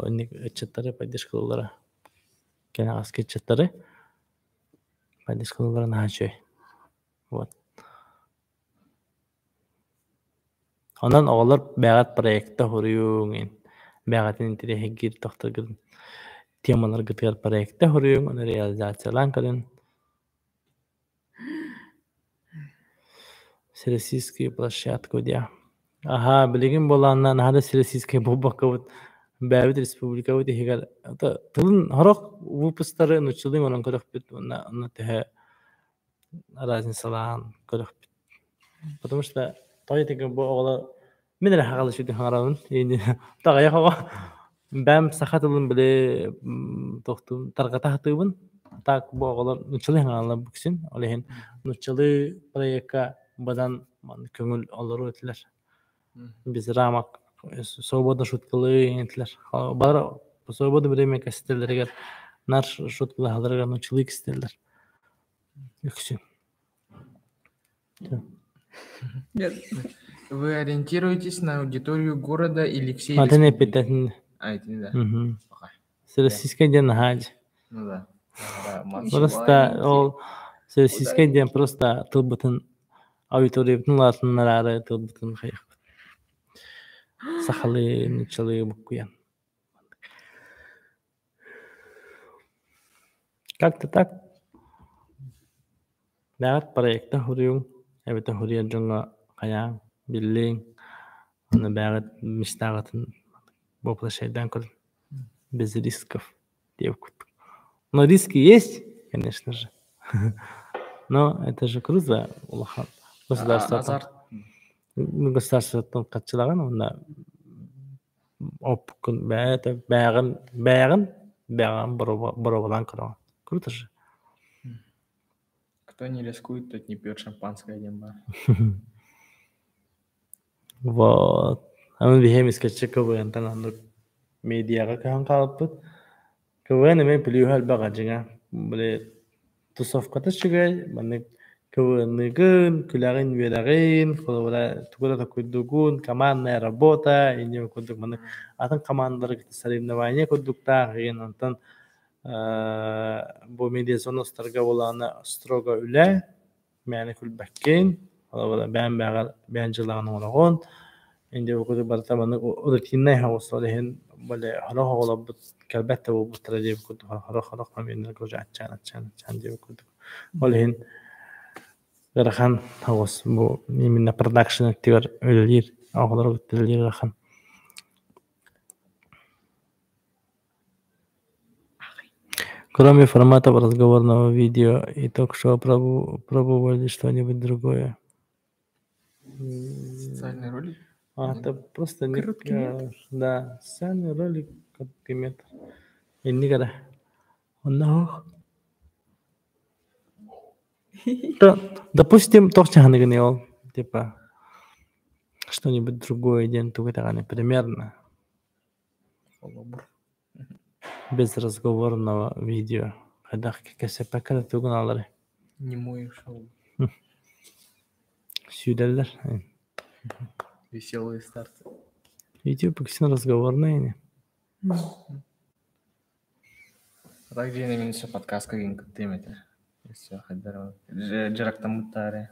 инник ыччаттары поддержкалыыллара кэнэҕэски ыччаттары поддержкалыыллара наһаа үчүгэй. Вот. Онон оҕолор бэйэҕит проекта суруйуҥ, бэйэҕитин интэриэһиргиир тохторгутун темаларгытыгар проекта суруйуҥ, ону реализациялаан көрүҥ. Всероссийскую площадку диэ. Аһаа, билигин буолаанна наһаа да всероссийскай буолбаккабыт бэйэбит республикабыт иһигэр тылын сорох выпустары нууччалыы оҥорон көрөхпүт уонна онно төһө разницалаан көрөхпүт. Потому что тоҕо диэтэргэ бу оҕолор мин эрэ хаҕалы үчүгэй хаҥарабын таҕайах оҕо бэйэм саха тылын били тохтуун тарҕата сатыыбын так бу оҕолор нууччалыы хаҥараллар бу кисин ол иһин нууччалыы проекка бадан көҥүл олоруо этилэр без рамок свободно шуткалыы этилэр бары свободное время кэстэллэригэр нар шуткалаһалларыгар нууччалыы кистэллэр үксүн. Вы ориентируетесь на аудиторию города или всей Атын республики? эппиттэтин. А, это не да. Мгм. Пока. Всероссийскай диэн наһаа дьэ. Ну да. Да, Макс. Просто ол всероссийскай диэн просто тылбытын аудиториябытын улаатыннараары тылбытын хайыахпыт. Сахалыы, нууччалыы буккуйан. Как-то так. Бэҕэт проекта суруйуҥ, эбэтэр суруйар дьоҥҥо хайаан, биллиҥ, уонна бэҕэт мечтаҕытын воплощайдаан көрүҥ. Без рисков диэбит курдук. Но риски есть, конечно же. Но это же круто улахан государствоттан Азарт. государствоттан хаччылаҕын уонна оппуккун бэйэтэ бэйэҕин бэйэҕин бэйэҕин боруобалаан көрөҕүн. Круто же. Кто не рискует, тот не пьет шампанское диэн баар. Вот. Аны биһиэм искаччы КВН-тан оннук медиаҕа көһөн хаалбыппыт. КВН эмиэ плюһа элбэх дьиҥэ. Били тусовката үчүгэй, маннык КВН-ныгын, күлэҕин үөрэҕин, холобура тугу да толкуйдуугун, командная работа, инньэ курдук маннык атын командалары кытта соревнование курдуктаах игин онтон бу медиазона устарга буолаҕына строго үлэ, мээнэ күлбэккин, холобура бэйэм бэйэҕэр бэйэҥ дьыалаҕын оҥороҕун, инде бу курдук барыта маннык рутиннай соҕус ол иһин били сорох оҕолорбут кэлбэт да буолбуттара диэбит курдук сорох-сорох моментарга уже аччаан-аччаан аччаан диэбит курдук. Ол иһин ыарахан соҕус бу именно продакшн өттүгэр үлэлиир оҕолору кытта үлэлиир ыарахан. Кроме форматов разговорного видео и ток-шоу пробовали что-нибудь другое? Социальный ролик? А, это просто не Короткий метр. Да, социальный ролик, короткий метр. Инник эрэ. Онно То, допустим, туох чаһыныгын ол, типа, что-нибудь другое диэн тугу даҕаны примерно. Холобур. Без разговорного видео. Хайдах кэпсэппэккэ да тугун аалары Немое шоу. сүүрэллэр. Веселые старцы. Видео үксүн разговорное ини. А так диэн мин все подкастка кин кыттыым этэ. Все хайдар дьарыктаммыттаары.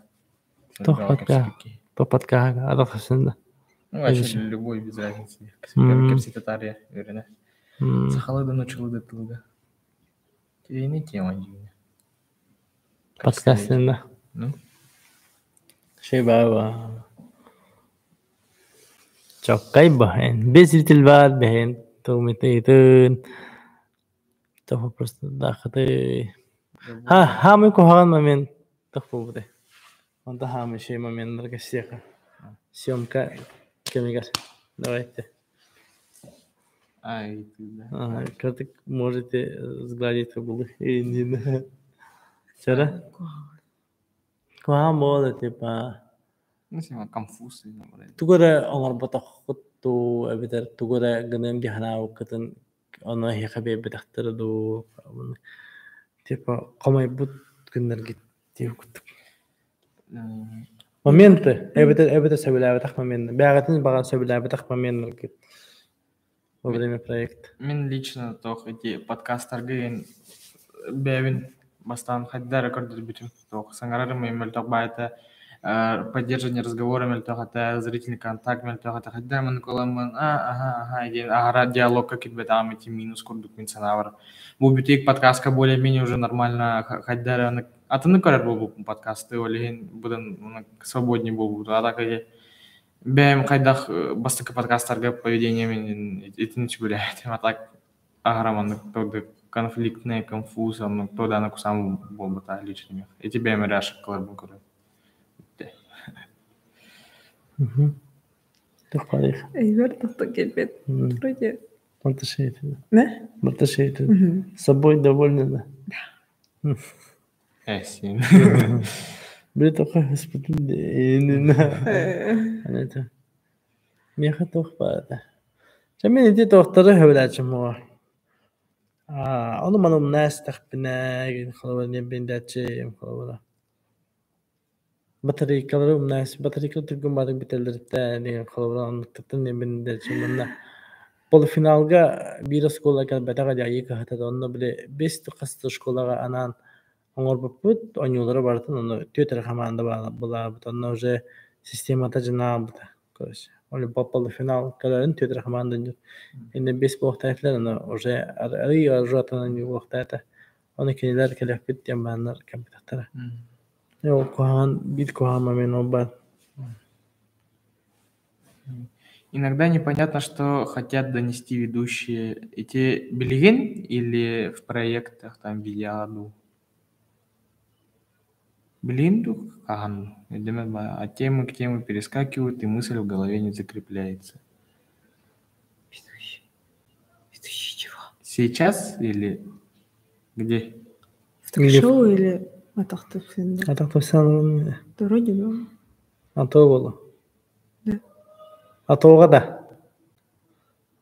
Туох подкаст? Туох подкаст? Арахсында. Ну, вообще любой без разницы. Кэпсэтэ таарыйа үөрэнэ. Сахалыы да нууччалыы да тылга. Тиэйини тема диибин. Подкастында. Ну? Шей баба. Чоккай баһын. Бес зритель бар бэһин. Тылмитыйтын. Того просто дахаты. Ха, хамы кухаган момент. Тох буолбутай. Онто хаамы шей моменттарга всеха. Съемка кэмигэр. Давайте. Ай, ты, да. Ага, как можете сгладить углы. И не Вчера? Куһаҕан буола типа Ну, сема конфуз. Или тугу эрэ оҥорботоххут дуу эбэтэр тугу эрэ гыныам дии санаабыккытын ону эһиэхэ биэрбэтэхтэрэ дуу типа хомойбут күннэргит диэбит курдук. Моменты эбэтэр эбэтэр сөбүлээбэтэх момент бэйэҕитин баҕар сөбүлээбэтэх моменнаргыт во время проекта. Мин лично туох ити подкастарга бэйэбин бастаан хайда эрэ көрдөрбүтүм. Туох саҥарарым мөлтөх баайта поддержание разговора мөлтөх этэ, зрительный контакт мөлтөх этэ. Хайда маннык ыламмын а аха аха диэн аһара диалогка киирбэтэҕим ити минус курдук мин санаабар. Бу бүтүк подкастка более-менее уже нормально хайда эрэ атыны көрөр буолбуппун подкасты, ол иһин быдан свободнее буолбут. А так бэйэм хайдах бастакы подкастарга поведением итини сөбүлээбэтим. А так аһара маннык конфликтный конфуз, оннук туодааны кусаам буолбута лично миэхэ. Ити бэйэм эрэ ошибкаларбын көрөм. Эйбэр тохто кэлбэт. Вроде. Да? Собой довольны, да? Да. Син. Били господин это. Миэхэ туох баата. Чэ мин ити туохтары сөбүлээччим буолар. Аа, ону маны умна истэхпинэ, холобура биндээччи холобура. Батарейкалары умна батарейка түргэн баатык бүтэллэриттэн холобура оннуктаттан биндээччи манна полуфиналга биир оскуола кэлбэтэҕэ дии айыы кыһата онно били бес хас да школаҕа анаан оҥорбуппут оонньуулара барытын онно түөрт эрэ хамаанда булаабыт онно уже системата дьанаабыта короче ол полуфинал кэлэрин түөрт эрэ хамаанда инне бес буолуохтаах этилэр онно уже арый аржуатынан буолуохтаах этэ ону кинилэр кэлиэхпит диэн бааннар кэлбэтэхтэрэ ол куһаҕан биир куһаҕан момент ол баар. Иногда непонятно, что хотят донести ведущие. Эти билигин или в проектах там видеоду? Билигин дуу хаһан от темы к теме перескакивают, и мысль в голове не закрепляется. Ведущий. Ведущий чего? Сейчас или где? В ток-шоу или Атахтовсен? Атахтовсен. Да вроде бы. А то было. Да. А то да.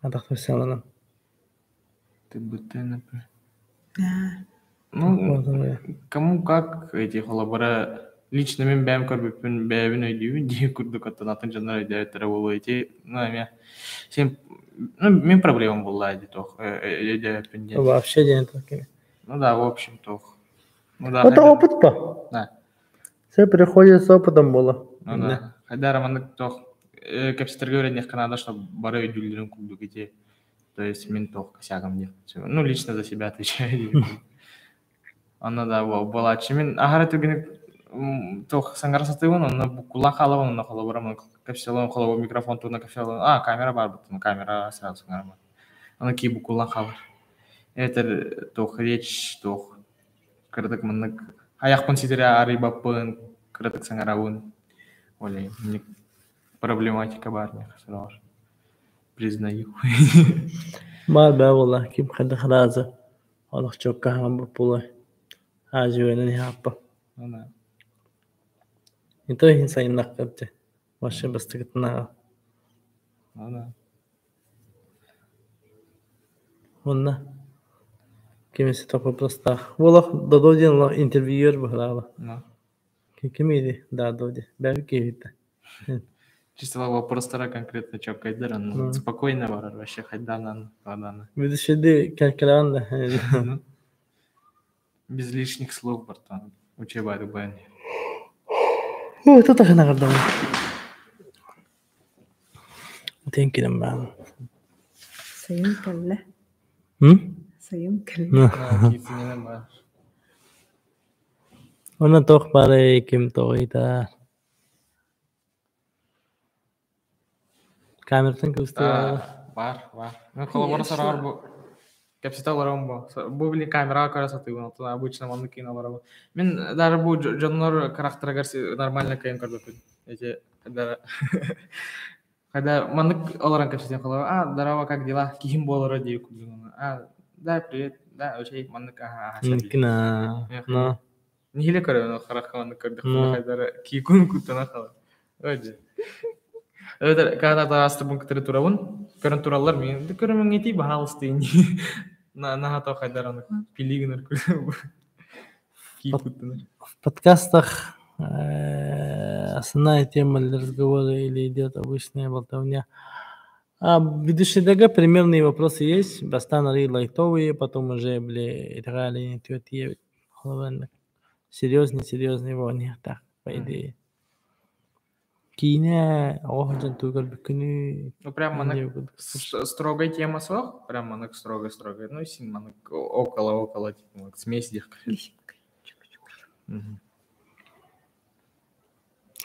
Атахтовсен. ТБТ, например. Да. Ну, кому как эти холобура лично мин бэйэм көрбүппүн бэйэбин өйдүүбүн дии курдук оттон атын дьоннор өйдөөбүттэрэ буолуо ити ну эмиэ син ну мин проблемам буолла дии туох өйдөөбүппүн диэн. Вообще диэн такие. Ну да, в общем туох. Ну да. Это опыт по. Да. Все приходит с опытом было. Ну да. Хайда маннык туох кэпсэтэргэ үөрэниэххэ наада, чтобы бары өйдүүллэрин курдук ити. То есть мин туох косягом диэх. Ну лично за себя отвечаю. Онно да буолааччы мин аһара түргэнник туох саҥара сатыыбын, онно буккулаан хаалабын, онно холобура кэпсэлэн холобур микрофон туһунан кэпсэлэн а камера баар буттун камера сразу саҥарама. Ону кии буккулаан хаалар. Эбэтэр туох речь туох кыратык маннык айахпын ситэрэ арыйбаппын, кыратык саҥарабын. Оле проблематика баар миэхэ сороҕор. Признаю. Баар баа буолла ким хайдах разы олох чуокка хааммыт буолуой. Аажыгынан иһааппа. Ну да. Не то иһин сайыннахха дьэ. Вообще бастакытынааҕа. Ну да. Уонна ким эмэ вопростаах. Буолах Додо диэн олох интервьюер быһыылааҕа. Ну. Ким иди? Да, Доди. Бэйэбит киһибит Чисто вопростара конкретно чоккайдар, ну, спокойно барар вообще хайданан, ладана. Видишь, кэлкэлээн да. Без лишних слов, братан. Учебай бани. О, это так наградам. Тенкинем баан. Сайын кэллэ. М? Сайын кэллэ. Онно туох баарый, ким тоҕуйда? Камераттан кыбыстыы Баар, баар. Мен холобура сороҕор бу кэпсэтэ олоробун бу. Бу били камераҕа көрө сатыыбын, оттон обычно маннык киин олоробун. Мин даже бу дьоннор харахтарыгар нормально кыайан көрбөппүн. Эти когда когда маннык олорон кэпсэтиэн холобура, а, здорово, как дела? Киһим буолара дии курдук. А, да, привет, да, окей, маннык, аха, аха, Миккина. Но. Нэһиилэ көрөбүн, харахха маннык көрдөхпүнэ хайдара киикун куттана хаалар. Ой дьэ. Эбэтэр когда таастыбын кытары турабын, көрөн тураллар миигин, да көрөмүҥ баһаалыста ини. Наһаа то хайдар аны пили гынар кии куттанар. В подкастах основная тема для разговора или идет обычная болтовня. А ведущий ДГ примерные вопросы есть, бастан лайтовые, потом уже бли играли тетя серьезный, серьезный его не так, по идее. Киинэ оҕо сылдьан тугу көрбүккүнүй? Ну прям маннык строгая тема суох, прям маннык строго-строго. Ну син маннык около-около, типа смесь диэх.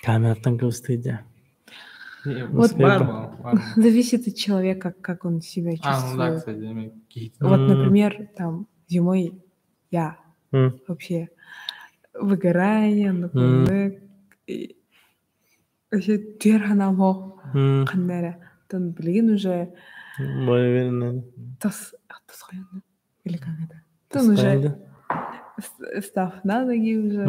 Камераттан кыбыстыы дьэ. Вот Бар буо, бар. Зависит от человека, как он себя А, ну да, чувствует. кстати, эми киһи. Вот, например, там зимой я вообще выгорание, например, и вообще түөр санаам суох ханна эрэ. Оттон билигин уже Более уверенно. тас тасхайан или как это? Оттон уже став на ноги уже,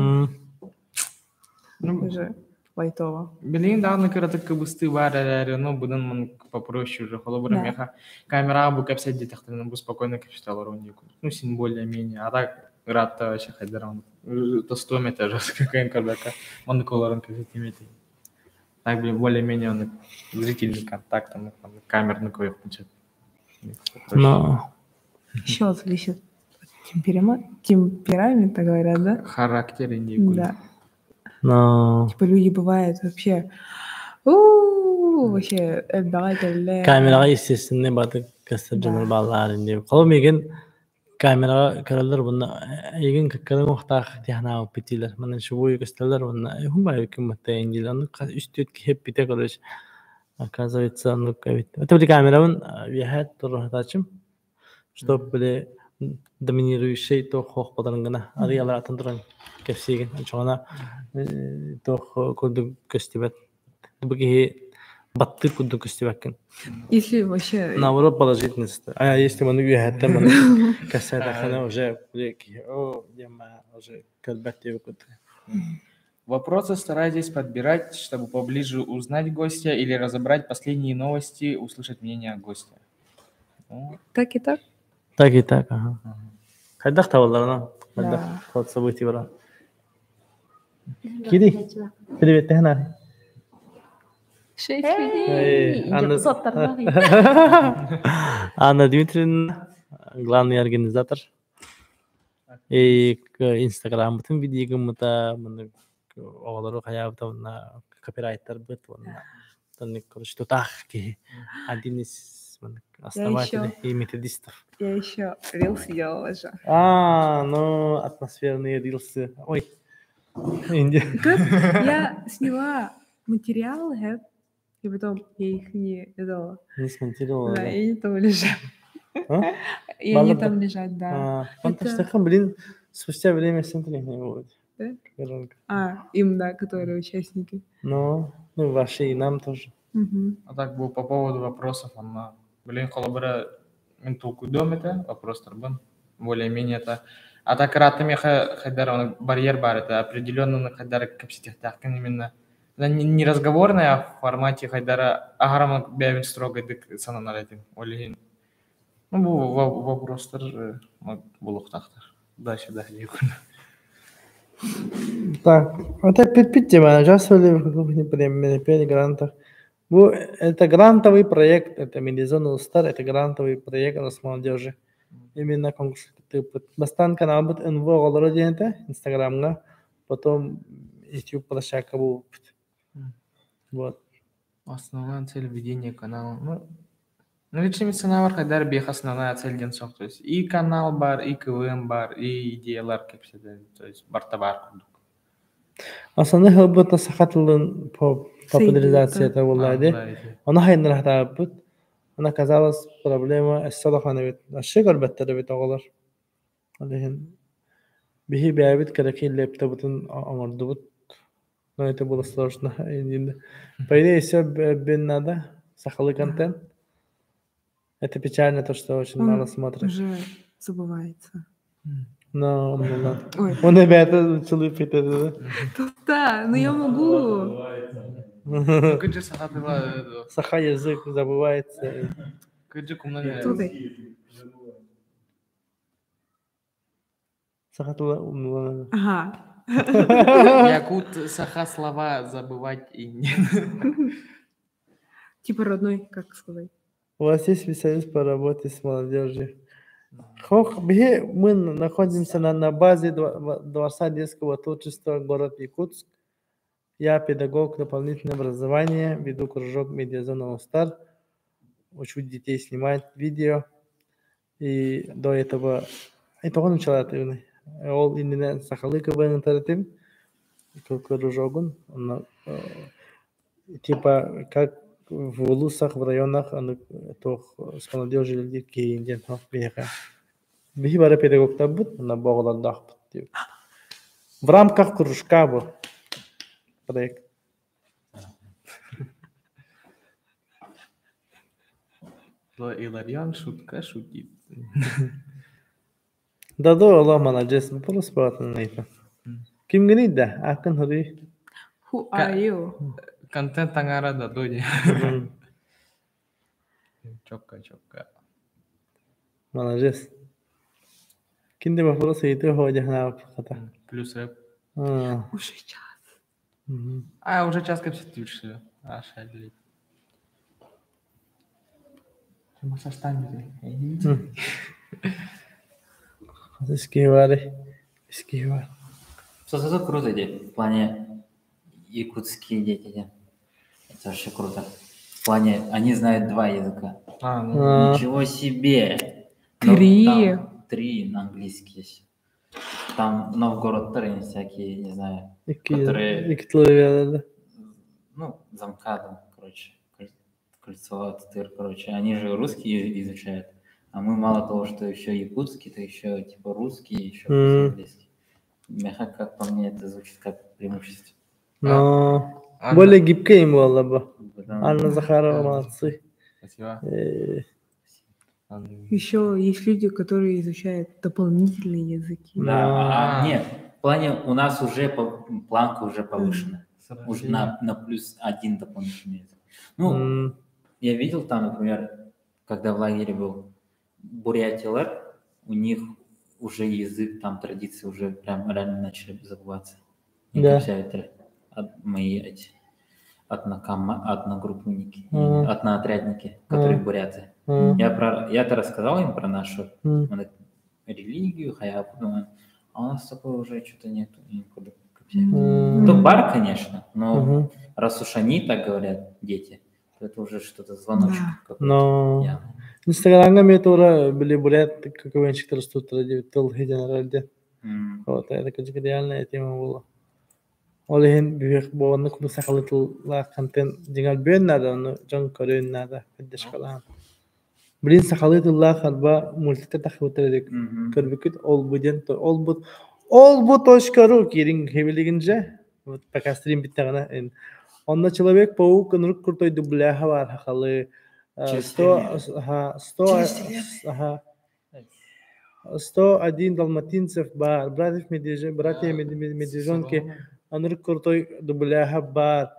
Ну, уже лайтово. Билигин даҕаны кыратык кыбыстыы баар эрээри, но быдан маннык попроще уже. Холобура, Да. миэхэ камераҕа бу кэпсэт диэтэхтэринэ, бу спокойно кэпсэтэ олоруон диэки. Ну, син более-менее. А так ыраатта вообще хайдар он тостуом этэ жестко кыайан көрбөккө. Маннык олорон кэпсэтиим этэ. Так, блин, более-менее он зрительный контакт, там, камерный көйөхпүн сөп. Но. Еще зависит от темперамента, говорят, да? Характер индии. Да. Но. Типа люди бывают вообще, у вообще элбэҕэ кэллэ. Камераҕа естественный баты көстөр Да. дьонор бааллар инди. Холо миигин камераҕа көрөллөр буна эйигин кыккарын уохтаах тиһанаабыт питилэр. Манан шубуй көстөллөр уонна хум баайы кымматта индилер. Ону үс-түөрт киһи эппитэ, короче. Оказывается, оннук эбит. Это били камерабын үөһээ туруохтаачым, чтоб били доминирующий туох хоох буоларын гына. Арыйалар атын туран кэпсиигин. Очоҕуна туох курдук көстүбэт. Бу киһи баттыыр курдук көстүбэккин. Если вообще Наоборот, положительность. А если маны үөһэттэн маны кэсээтэххинэ уже били киһи оо диэмэ уже көрбөт диэбит курдук. Вопросы старайтесь подбирать, чтобы поближе узнать гостя или разобрать последние новости, услышать мнение гостя. Ну, так и так. Так и так, ага. Хайдах табалларына, хайдах Да. ход событий баран. Кири, привет, тэхнаа. Шесть Эй, людей. Анна, Анна Дмитриевна, главный организатор. И Инстаграм бытын видеогыммыта, маны оҕолору хайаабыта уонна копирайттар быт уонна тонник, короче, тутаах киһи. Один из маннык основателей и методистов. Я еще рилсы делала же. А, ну, атмосферные рилсы. Ой, Индия. Как я сняла материалы, и потом я их не делала. Не смонтировала, Да, да? и они там лежат. А? И они Баллада. там лежат, да. А, Это- фантастика, блин, спустя время смотри не будет. Да? Коронка. А, им, да, которые участники. Ну, ваши и нам тоже. Мгм. А так был по поводу вопросов, она, блин, холобура мин толкуйдуом этэ, вопростарбын, более-менее это. А так ыраатта миэхэ хайдар оны барьер баар этэ, определенно хайдар кэпсэтиэхтээххин именно. Да, не разговорный, а в формате хайдара аһарама бэйэбин строго дык сананар этим. Ол иһин. Ну, бу вопростар булуохтаахтар. Дальше, да, диэкун. Так, это пить тема. Участвовали в каких-нибудь премиях, грантах. Это грантовый проект, это Медизон Стар, это грантовый проект Росмолодежи. Именно конкурс кыттыыппыт. Бастаан каналбыт НВ оҕолоро диэн этэ Инстаграмҥа, потом YouTube площадка буолбуппут. Вот. Основная цель ведения канала. Ну, лично санаабар хайдар биэх основная цель диэн суох. То есть и канал бар, и КВН бар, и идеялар кэпсэтэн, то есть барта бар курдук. Основной хылбыта саха тылын популяризацията буолла дии. Ону хайыннарахтаабыт. Она оказалась проблема өссө улахан эбит. Вообще көрбөттөр эбит оҕолор. Ол иһин биһи бэйэбит кыракый лэптоппутун оҥордубут. Но это было сложно. По идее, все надо. Сахалыы контент. Это печально, то, что очень мало смотрят. Уже забывается. Но, Ой. Он ребята целый это. Да, но я могу. Саха язык забывается. Саха тыла умнула. Ага. Якут саха слова забывать и не. Типа родной, как сказать. У вас есть специалист по работе с молодежью? Хох, мы находимся на базе Дворца детского творчества город Якутск. Я педагог дополнительного образования, веду кружок «Медиазона All Star», учу детей снимать видео. И до этого... Это он начала Ол иннинэ сахалыы КВН этим кружогун. Типа как в улусах, в районах, туох с молодежью люди киин диэн биһиэхэ. Биһи бары педагогтарбыт, онно бу оҕолордоохпут диэбит. В рамках кружка бу проект. Иларион шутка шутит. Да да, олох маладьыас, вопрос баҕатыннайта. Кимҥиний да, ааккын хоруй. Who are you? Контент таҥара да дуни. Чокка, чокка. Маладьыас. Ким да вопрос ыйытыы хоодьаһынаабыт Плюс рэп. Уже час. А, уже час кэпсэтибит А, шалить. Скивари. Скивар. Зато круто, дети. В плане якутские дети, да. Это вообще круто. В плане, они знают два языка. А, ну. Ничего себе! Ну, Три. там три на английский есть. Там Новгород Трын всякие, не знаю, Которые- Икки тылы ну, замкадом, короче, кольцо, тыр, короче. Они же русский изучают. А мы мало того, что еще якутский, то еще типа русский, еще плюс английский. Меха, как по мне, это звучит как преимущество. Но Анна. более гибкая им была бы. Потому- Анна Захарова молодцы. Спасибо. Анна. Еще есть люди, которые изучают дополнительные языки. Да, нет, в плане у нас уже планка уже повышена. Уже на плюс один дополнительный язык. Ну, я видел там, например, когда в лагере был бурятилар, у них уже язык, там традиции уже прям реально начали забываться. Не Да. капсяют мои эти одногруппники, одноотрядники, которые буряты. Я-то рассказал им про нашу религию, хаяпу, а у нас такого уже что-то нету. Никуда То бар, конечно, но раз уж они так говорят, дети, то это уже что-то звоночек какой-то. Но Инстаграмга мен тура били бурят КВНщиктер стуттара диэбит тыл хиденералде. Вот это кырдьык реальная тема буолла. Ол иһин бүһүөх буоланнык курдук сахалыы тыллаах контент дьиҥэр бүөн наада, ону дьон көрүөн наада, поддержкалаан. Блин, сахалыы тыллаах арба мультиктар тахсыбыттар эдик. Көрбүккүт ол бу диэн ол бу ол бу точка ру киириҥ хэбилигинже. Вот пока стрим бүттэҕинэ онно Человек-паук ынырык крутой дубляха баар сахалыы. 101 далматинцев бар, братьев медвежонки, братья медвежонки, ынырык крутой дубляха бар,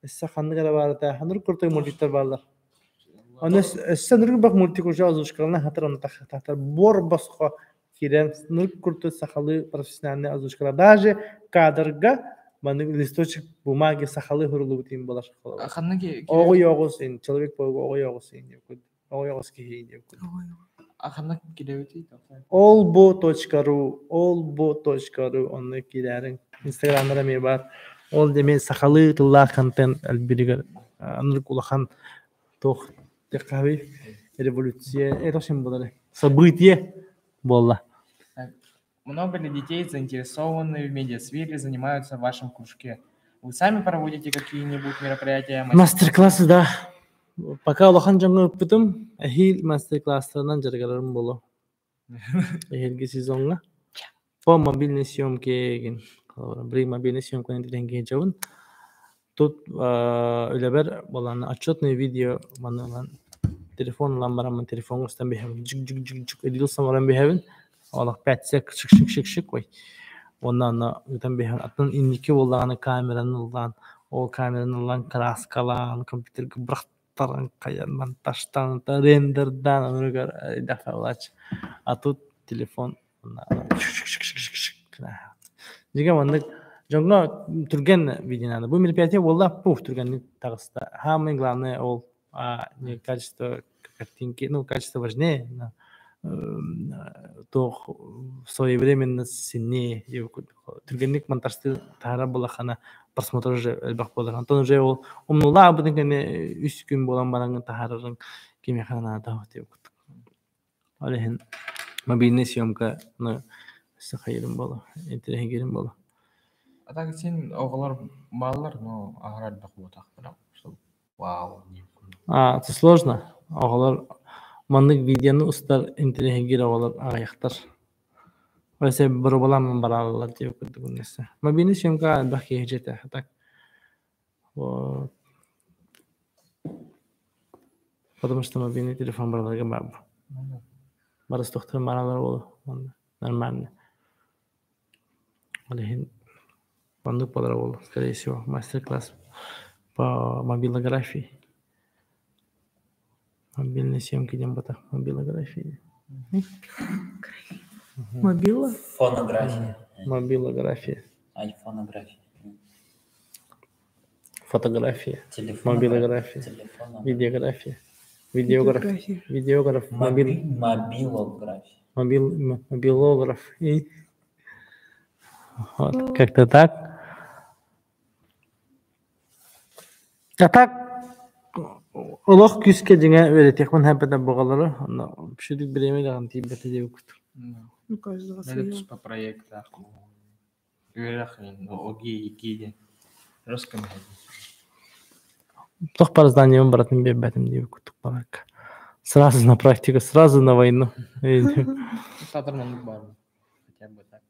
өссө ханнык эрэ баар этэ, ынырык крутой мультиктар бааллар. Оны өссө ынырык бах мультик уже озвучкалана хатар оны тахтар бор босхо киирэн ынырык крутой сахалыы профессиональный озвучкалар. Даже кадрга маны листочек бумаги сахалыы хурулубут им болар. Ханныги Оҕо йоҕус ин, Человек-паук оҕо йоҕус ин диэбит. Оҕо йоҕус киһи диэбит. Ханна киирэбитий? Olbu.ru olbu.ru онно киирээриҥ. Инстаграмнара эмиэ баар. Ол эмиэ сахалыы тыллаах контент элбиригэр аннык улахан туох диэххэ революция это син буолар событие буолла. Много ли детей, заинтересованных в медиасфере, занимаются в вашем кружке? Вы сами проводите какие-нибудь мероприятия? Мастер-классы, да. Пока улахан дьоҥҥо ыыппытым, эһиил мастер-класстарынан дьарыгырарым буолуо. Эһиилги сезоҥҥа. По мобильной съемке игин. При мобильной съемканы тилэҥ Тут үлэбэр буолан отчетное видео маны ылан телефон ылан бараммын телефоҥҥа устан биһэбин дьик-дьик-дьик-дьик рилс оҥорон биһэбин олох 5 сек шик-шик-шик-шик ой уонна онно ыытан биһэбин атын инники буоллаҕына камераны ыллаан ол камераны ылан краскалаан компьютерга бырахтаран хайан монтажтаан рендердаан онугар элбэх а тут телефон Дьиҥэ маннык дьоҥҥо түргэн видео надо. Бу мероприятие буолла, пух, түргэнник таҕыста. Самое главное ол не качество картинки, ну качество важнее, но туох своевременность сильнее. Түргэнник монтажты таһаарар буоллаххына просмотр уже элбэх буолар. Онтон уже ол умнулаабытын кэннэ үс күн буолан баран таһаарарыҥ кимиэхэ наада диэбит курдук. Ол иһин мобильнай съемканы сахайырым буолуо, интэриэһиргиирим буолуо. А так син оҕолор бааллар, но аһара элбэх буолбатах прям, чтобы вау диэн курдук. А, это сложно. Оҕолор маннык видеоны устар интэриэһиргиир оҕолор аҕыйахтар. Өссө боруобалаан бараллар диэбит курдук үннэсэ. Мобильнай съемка элбэх киһи дьиэтэ. А так вот. Потому что мобильный телефон бараларга баар. Барыстохтор баралар буолуо уонна нормально. Ол иһин оннук буолара буолуо, скорее всего, мастер-класс по мобилографии. Мобильной съемки диэн буолбатах, мобилография. Мобила? Фонография. Мобилография. Айфонография. Фотография, Телефонография. мобилография, Телефонография. видеография, видеограф, Видеография. видеограф, мобил, Мобилография. мобил, мобилограф. И вот, как-то так. А так, олох күүскэ дьиҥэ үөрэтиэхпин сөп буоллары, онно үчүгэй бириэмэ даҕаны тиийбэтэ диэбит У каждого Это свое. по проектах. Үөрэх оги ики жестко Туох баар зданиебын барытын биэрбэтим диэбит курдук баларга. Сразу на практику, сразу на войну. Сатыр маннык баар хотя бы так.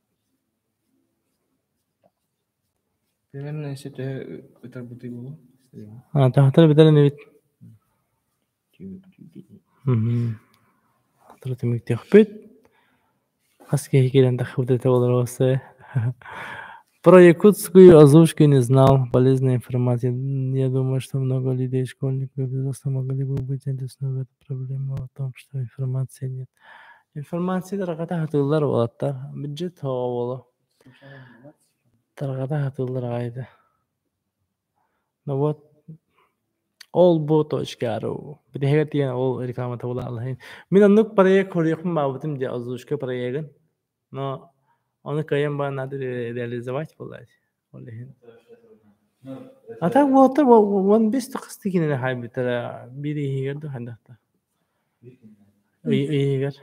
Примерно если төһө ытарбытый буолуо. Таһатар бүтэрин эбит. Сотору түмүктүөхпүт. Хас киһи киирэн тахсыбыт этэ буолар уопсайа. Про якутскую озвучку не знал. Полезная информация. Я думаю, что много людей, школьников и взрослых могли бы быть заинтересованы в этой проблеме о том, что информации нет. Информация тарҕата сатыыллар уолаттар. Бюджет тоҕо буолуо. Тарҕата сатыыллар аҕай да. Ну вот, olbu.ru Бүтэһигэр тиийэн ол рекламата буолааллар. Мин оннук проект көрүөхпүн баҕарбытым дии, озвучка проегын. Но ону кыайан баар надо реализовать буоллаҕа Ол иһин. А так уолаттар 15 хастыы кинини хаайбыттара биир иһигэр да хайдах да. Ый иһигэр.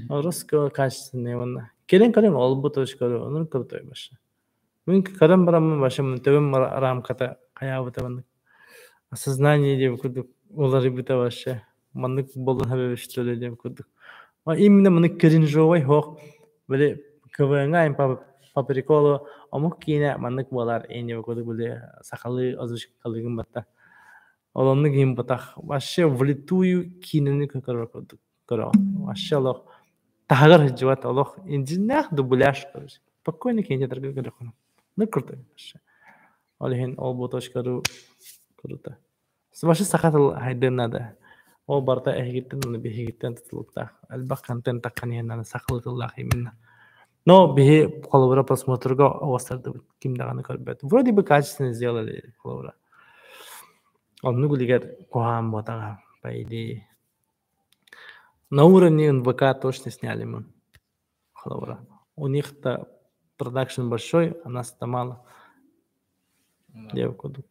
Русского качественный уонна. Кэлин көрүҥ olbu.ru онон крутой вообще. Мин көрөн бараммын вообще төбөм рамката хайаабыта маннык осознание диэн курдук уларыйбыта вообще маннык буолан сөбө что ли диэн курдук. Именно маннык кринжовай суох били КВН-ҥа по приколу омук киинэ маннык буолар иин курдук били сахалыы озвучкалыыгын батта. Ол оннук иһин батах вообще влитую киинэни көрөр курдук көрөҕүн. Вообще олох таһыгар сылдьыбат олох инженерных дубляж короче. Спокойно кинотеатрга көрөххүнэ. Ну крутой вообще. Ол иһин olbu.ru круто. Вообще саха тыл хайдыан наада. Ол барыта эһигиттэн уонна биһигиттэн тутулуктаах. Элбэх контент таххан иһэн наада сахалыы тыллаах именно. Но биһи холобура просмотрга оҕустардыбыт. Ким даҕаны көрбөт. Вроде бы качественно сделали холобура. Оннук үлүгэр куһаҕан буотаҕа, по идее. На уровне НВК точно сняли мы. Холобура. У них-то продакшн большой, а нас-то мало. Диэбит курдук.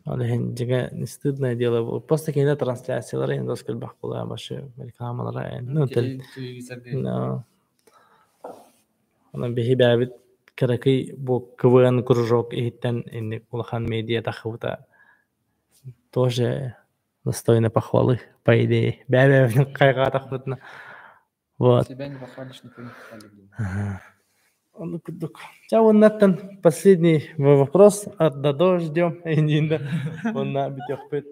Ол иһин дьиҥэ не стыдное дело было. Просто кинилэр трансляциялара иһин дос кэлбэх буолаа вообще рекламалара ну Телевизорга. Онон биһи бэйэбит кыракый бу КВН кружок иһиттэн инник улахан медиа тахыбыта тоже достойно похвалы, по идее. Бэйэ-бэйэбитин хайҕаатахпытына. Вот. Себя не похвалишь, никто не похвалит. Ону курдук. Ча уоннаттан последний вопрос от Дадо ждем. Иннинда. Уонна бүтүөхпүт.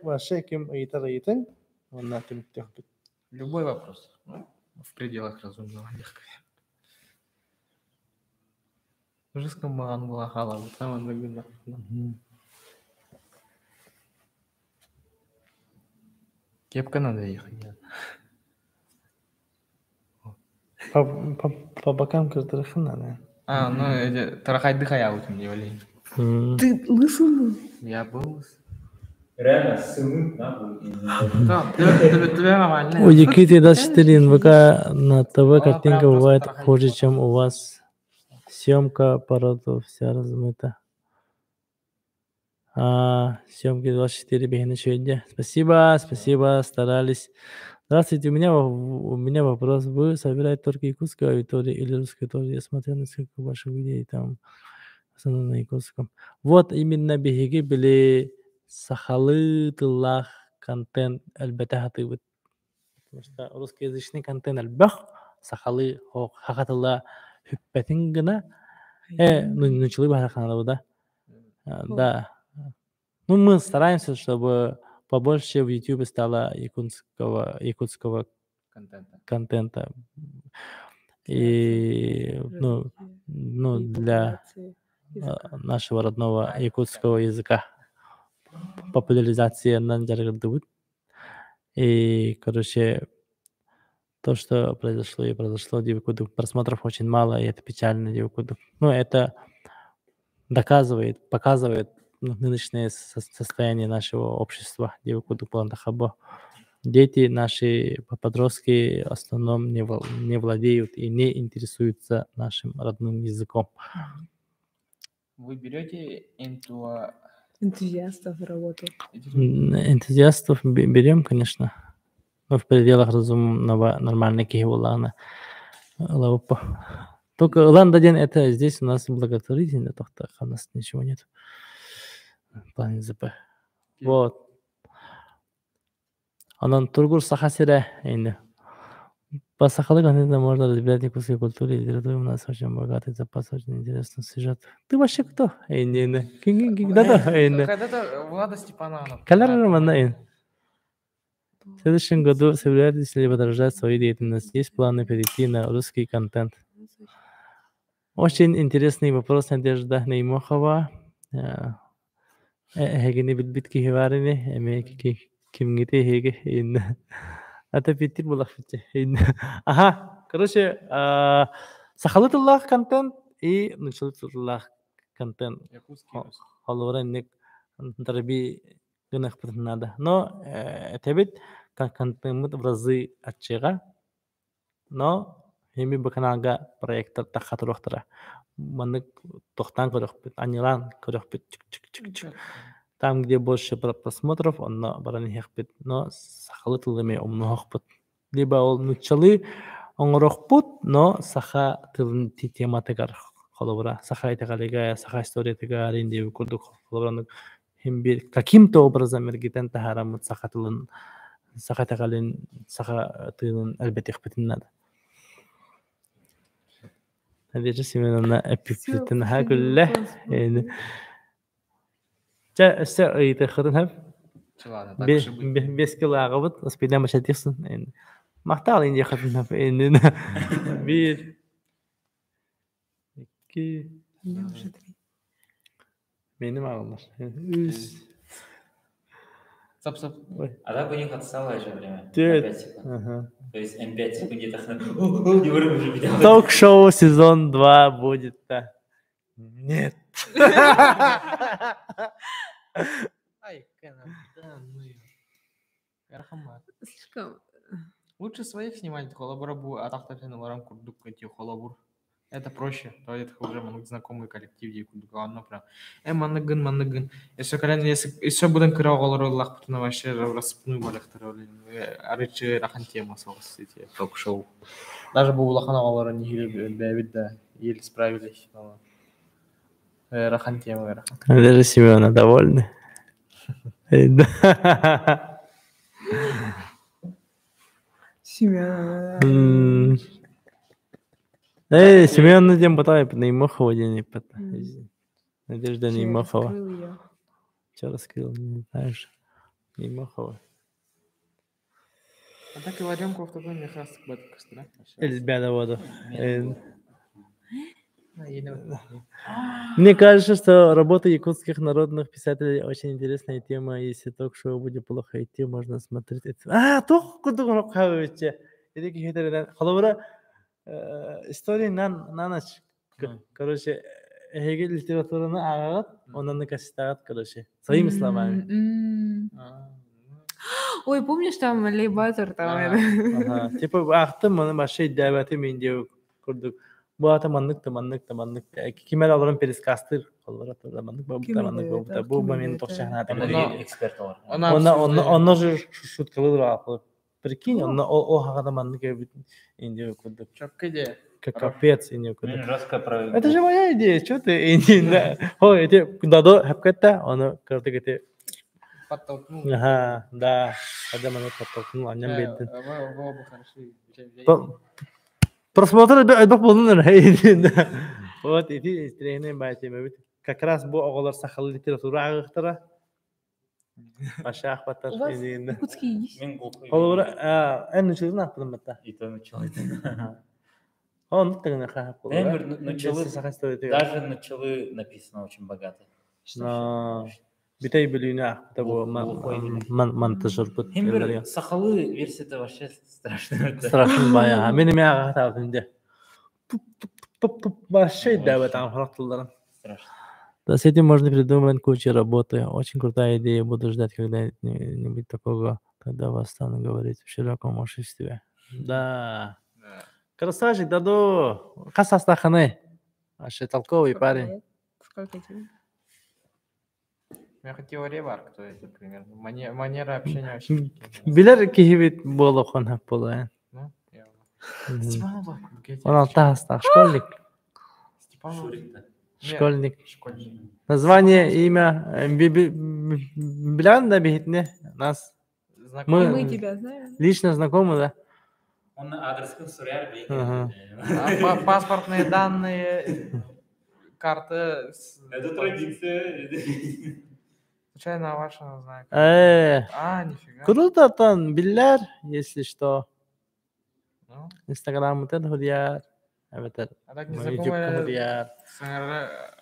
Вообще ким ыйытар ыйытыҥ. Уонна түмүктүөхпүт. Любой вопрос. В пределах разумного. Жестко маҕан була хаалабыт. Кепка надо ехать. По, по бокам кырдырыхын надо. А, ну, эти тарахайды хаябыт мне, блин. Ты лысый был? Я был лысый. Реально, сымы нахуй. Да, тебе нормально. У Якутии 24 НВК на ТВ картинка бывает хуже, чем у вас. Съемка аппаратов вся размыта. А, съемки 24 бегина сегодня. Спасибо, спасибо, старались. Здравствуйте, у меня вопрос. Вы собираете только якутскую аудиторию или русскую тоже? Я смотрел несколько ваших видео, и там в основном на якутском. Вот именно биһиги били сахалыы тыллаах контент элбэтэ сатыыбыт. Потому что русскоязычный контент элбэх, сахалыы саха тыла сүппэтин гына. Ну, нууччалыы баһар да? Да. Ну, мы стараемся, чтобы побольше в YouTube стало якутского контента. Контента. И, ну, для нашего родного якутского языка популяризация дьарыгырдыбыт. И, короче, то, что произошло и произошло, просмотров очень мало, и это печально. Ну, это доказывает, показывает, ну, нынешнее состояние нашего общества. Дети наши, подростки, в основном не владеют и не интересуются нашим родным языком. Вы берете Энтузиастов в работу? Энтузиастов берем, конечно. Но в пределах разумного нормальный киһи буоллаҕына. Только Ланда день это здесь у нас благотворительный, только у нас ничего нет. В плане ЗП. Вот. Онон Тургур Саха сирэ ини. По сахалыы контенту можно разбирать якутскую культуру и литературу. У нас очень богатый запас очень интересных сюжетов. Ты вообще кто? Ини. Да-да, ини. Когда-то Влада Степанова. Калар манна. В следующем году собираетесь ли продолжать свою деятельность? Есть планы перейти на русский контент? Очень интересный вопрос, Надежда Неймохова. Эһигини билбит киһи баар ини, эмиэ кимҥитий эһиги ин. Ата питтир буолахпыт ин. Аха, короче, сахалыы тыллаах контент и нууччалыы тыллаах контент. Холобура инник дарби гыныахпытын наада. Но этэбит контеммыт в разы аччыга. Но эми бу каналга проекттар тахха туруохтара. Маннык тохтаан көрүөхпүт, аньылаан көрүөхпүт чик чик чик чик. Там, где больше просмотров, онно баран иһиэхпит, но сахалыы тылы эмиэ умнуохпут. Либо ол нууччалыы оҥоруохпут, но саха тылын тематыгар холобура, саха итэҕэлигэ, саха историятыгар индиэби курдук холобура хим бир каким-то образом эргитэн таһаараммыт саха тылын, саха итэҕэлин, саха тыынын элбэтиэхпитин наада. Надежда Семеновна эппиппитин наһаа күллэ. Чэ, өссө ыйытыаххытын сөп. Ладно, так уж и быть. Биэс кило ааҕабыт, успейдаан бачатыахсын. Махтаал индиэххитин сөп. Биир, икки, У меня уже три. Миэнэ ааҕыллар. Үс, Стоп, стоп. Ой. А так у них отсталое же время. На Түөрт. 5 секунд. Ага. То есть М5 секунд где-то. Ток-шоу сезон 2 будет, да. Нет. Ай, да, ну. Рахмат. Слишком Слишком. Лучше своих снимать, холобура бу атахтан олорон курдук эти холобур. Это проще. То это уже маннык знакомый коллектив дии курдук. Онно прям манныгын, манныгын. Если кэлэн если еще будем кыра оҕолору ыллахпытына вообще распну балыктары арычы рахан тема соҕус эти ток-шоу. Даже бу улахан оҕолору нэһиилэ бэйэбит да еле справились. Рахан тема рахан. Даже Семена довольны. Да. Семен. Эй, Семен дем потай, Неймохова день Надежда Неймохова. Раскрыл ее. Че раскрыл, не знаешь. Неймохова. А так и Вадимков такой мехас да? Ребята, воду. Мне кажется, что работа якутских народных писателей очень интересная тема. Если ток-шоу будет плохо идти, можно смотреть. А, туох курдук оҥоро Ити киһи Холобура, история на ночь. Короче, эһиги литератураны ааҕаҕыт, онон кэпсэтэҕит, короче, своими словами. Ой, помнишь, там Лейбатор там это? Ага, типа аахтым, ону вообще өйдөөбөтүм мин диэбит курдук. Бу аата маннык да маннык да маннык. Ким эрэ олорон пересказтыыр. Холобура, маннык буолбута, маннык буолбута. Бу момент туох Онно эксперт олор. Онно онно онно же шуткалыыр ааппыт. Прикинь, онно ол хаҕана маннык эбит индия курдук. Четкая идея. Капец, индия курдук. Жестко про... Это же моя идея, что ты, индия. Ой, эти дадо хэпкетта, ону кырдык эти Подтолкнул. Ага, да. Когда меня подтолкнул, анням беддин. Вы оба хороши. Просмотр элбэх буоллун Вот ити интэриэһинэй баай Как раз бу оҕолор сахалыы литература ааҕыахтара. Пашах батар. У вас якутский есть? Холобура, эн нучылын аахпытым батта. И то начало. Он тыгына хаһап Даже началы написано очень богато. Бүтэй бүлүүнү аахпыта бу монтажербут. Химбер сахалыы версия вообще страшно. Страшно бая. Мин эмиэ ааҕа дэ. Туп вообще да там тылларын. Страшно. Да, с этим можно придумать кучу работы. Очень крутая идея. Буду ждать когда-нибудь такого, когда вас стану говорить в широком обществе. Да. Красавчик, Дадо. Хас астаханы. Вообще толковый парень. Сколько тебе? У меня теория бар, кто это примерно. Манера общения вообще. Билэр киһибит буолуохун сөп буолуо. Ну, Степанов. Он алта хастаах, школьник. Степанов. Школьник. Школьник. Название, имя. Билэн да биһитини. Нас. Знакомы. Мы тебя знаем. Лично знакомы, да? Он адрес сурьяр. Паспортные данные, карты. Это традиция. Случайно ваша знаю. А, нифига. Круто там, биллэр, если что. Ну. Инстаграм худьяр. Это А так незнакомые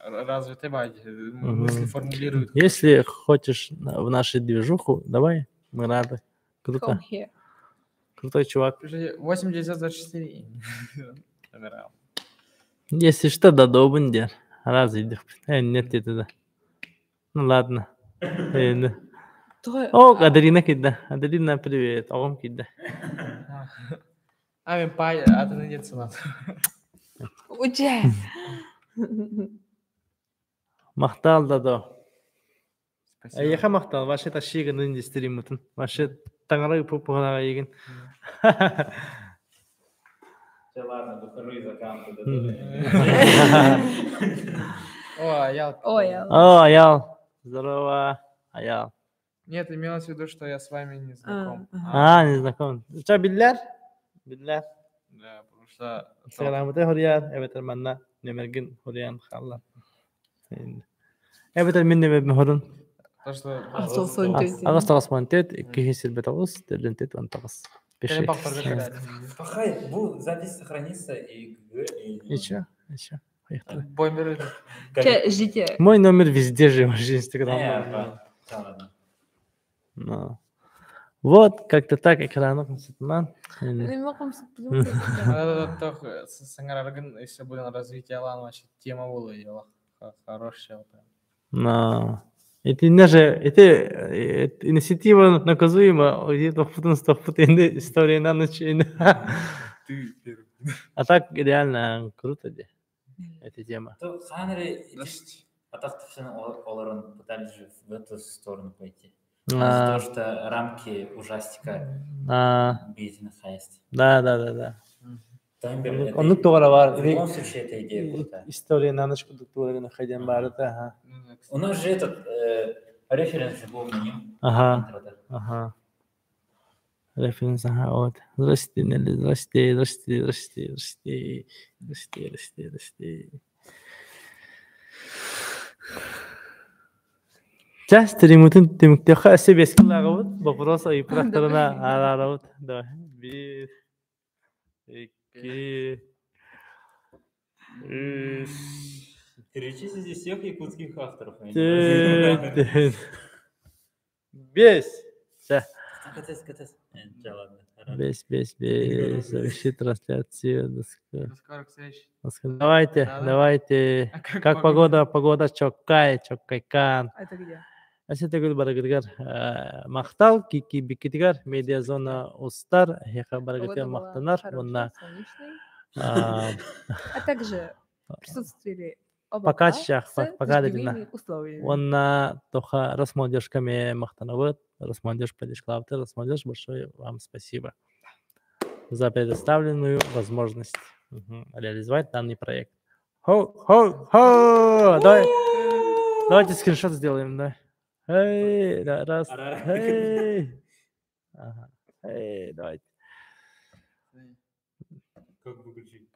развитые бади, мысли формулируют. Если хочешь в нашу движуху, давай, мы рады. Круто. Крутой чувак. 8 924. Если что, да добындер. Раз Нет, это да. Ну ладно. О, Аделина кидда. Аделина, привет. Оҕом кидда. А, мен пай, а ты не цена. Уче. Махтал Дадо. Эйиэхэ махтал, вообще тащи гынын стриммытын. Вообще таҥара пупуһанаҕа игин. Ладно, выхожу из аккаунта. О, Аял. О, Аял. О, Аял. Здорово, Аял. Нет, имелось в виду, что я с вами не знаком. А, не знаком. Ча биллэр? Биллэр. Да, потому что... Инстаграмыта хоруйан, эбэтэр манна нүөмэргин хоруйан хаалла. Эбэтэр мин нүөмэрбин хорун. То, что... Аҕыс тоҕус уон түөрт, икки сүүс тоҕус, төрдүн түөрт уон тоҕус. Пиши. Пахай, бу запись сохранится и... И чё? И чё? Поехали. Че, ждите. Мой номер везде же, вообще Инстаграм. Но. Вот, как-то так экраны комсытман. Саҥараргын, если будем развитие лан, вообще тема была, хорошая. Но. Итиннэ же ити инициатива наказуема, где-то стоппут история на ночь. Ты первый. А так реально круто де эта тема. То Ханри атахтысын олорон пытались же в эту сторону пойти. Из-за того, что рамки ужастика бейтин хайст. Да. Оннук тоҕо баар. В любом случае, эта идея крутая. История на ночь курдук туора хайден баарыта. Ага. У нас же этот референс был на нем. Ага. Референс, ага, вот. Здрасте, Нелли, здрасте, здрасте, здрасте, здрасте, здрасте, здрасте, здрасте. Чэ, стримутун түмүктүөххэ өссө биэс кыллааҕыбыт. Вопрос ыйыппатахтарына араарабыт. Давай. Биир, икки, үс, Перечисли всех якутских авторов. төрт, биэс. Чэ. КТС, КТС. Э, ладно. Бес, бес, бес. Заверши трансляцию. До скорых встреч. Давайте, Да-да. давайте. А Как погода? Погода чоккай, чоккайкан. А Это где? Әсә төгүл барыгытыгар махтал, кики биккитигэр, медиазона устар, эһиэхэ барыгытыгар Погода была махтанар, хорошая, уонна солнечной. а, А также присутствовали облака пока щах, с пока дождевыми дедина. условиями. Уонна тоха Росмолодежками махтанабыт, Росмолодежь подешклавты, Росмолодежь, большое вам спасибо за предоставленную возможность реализовать данный проект. Хо, хо, хо! Давай, давайте скриншот сделаем, да. Эй, да, раз, эй. Ага. Эй, давайте. Как выключить?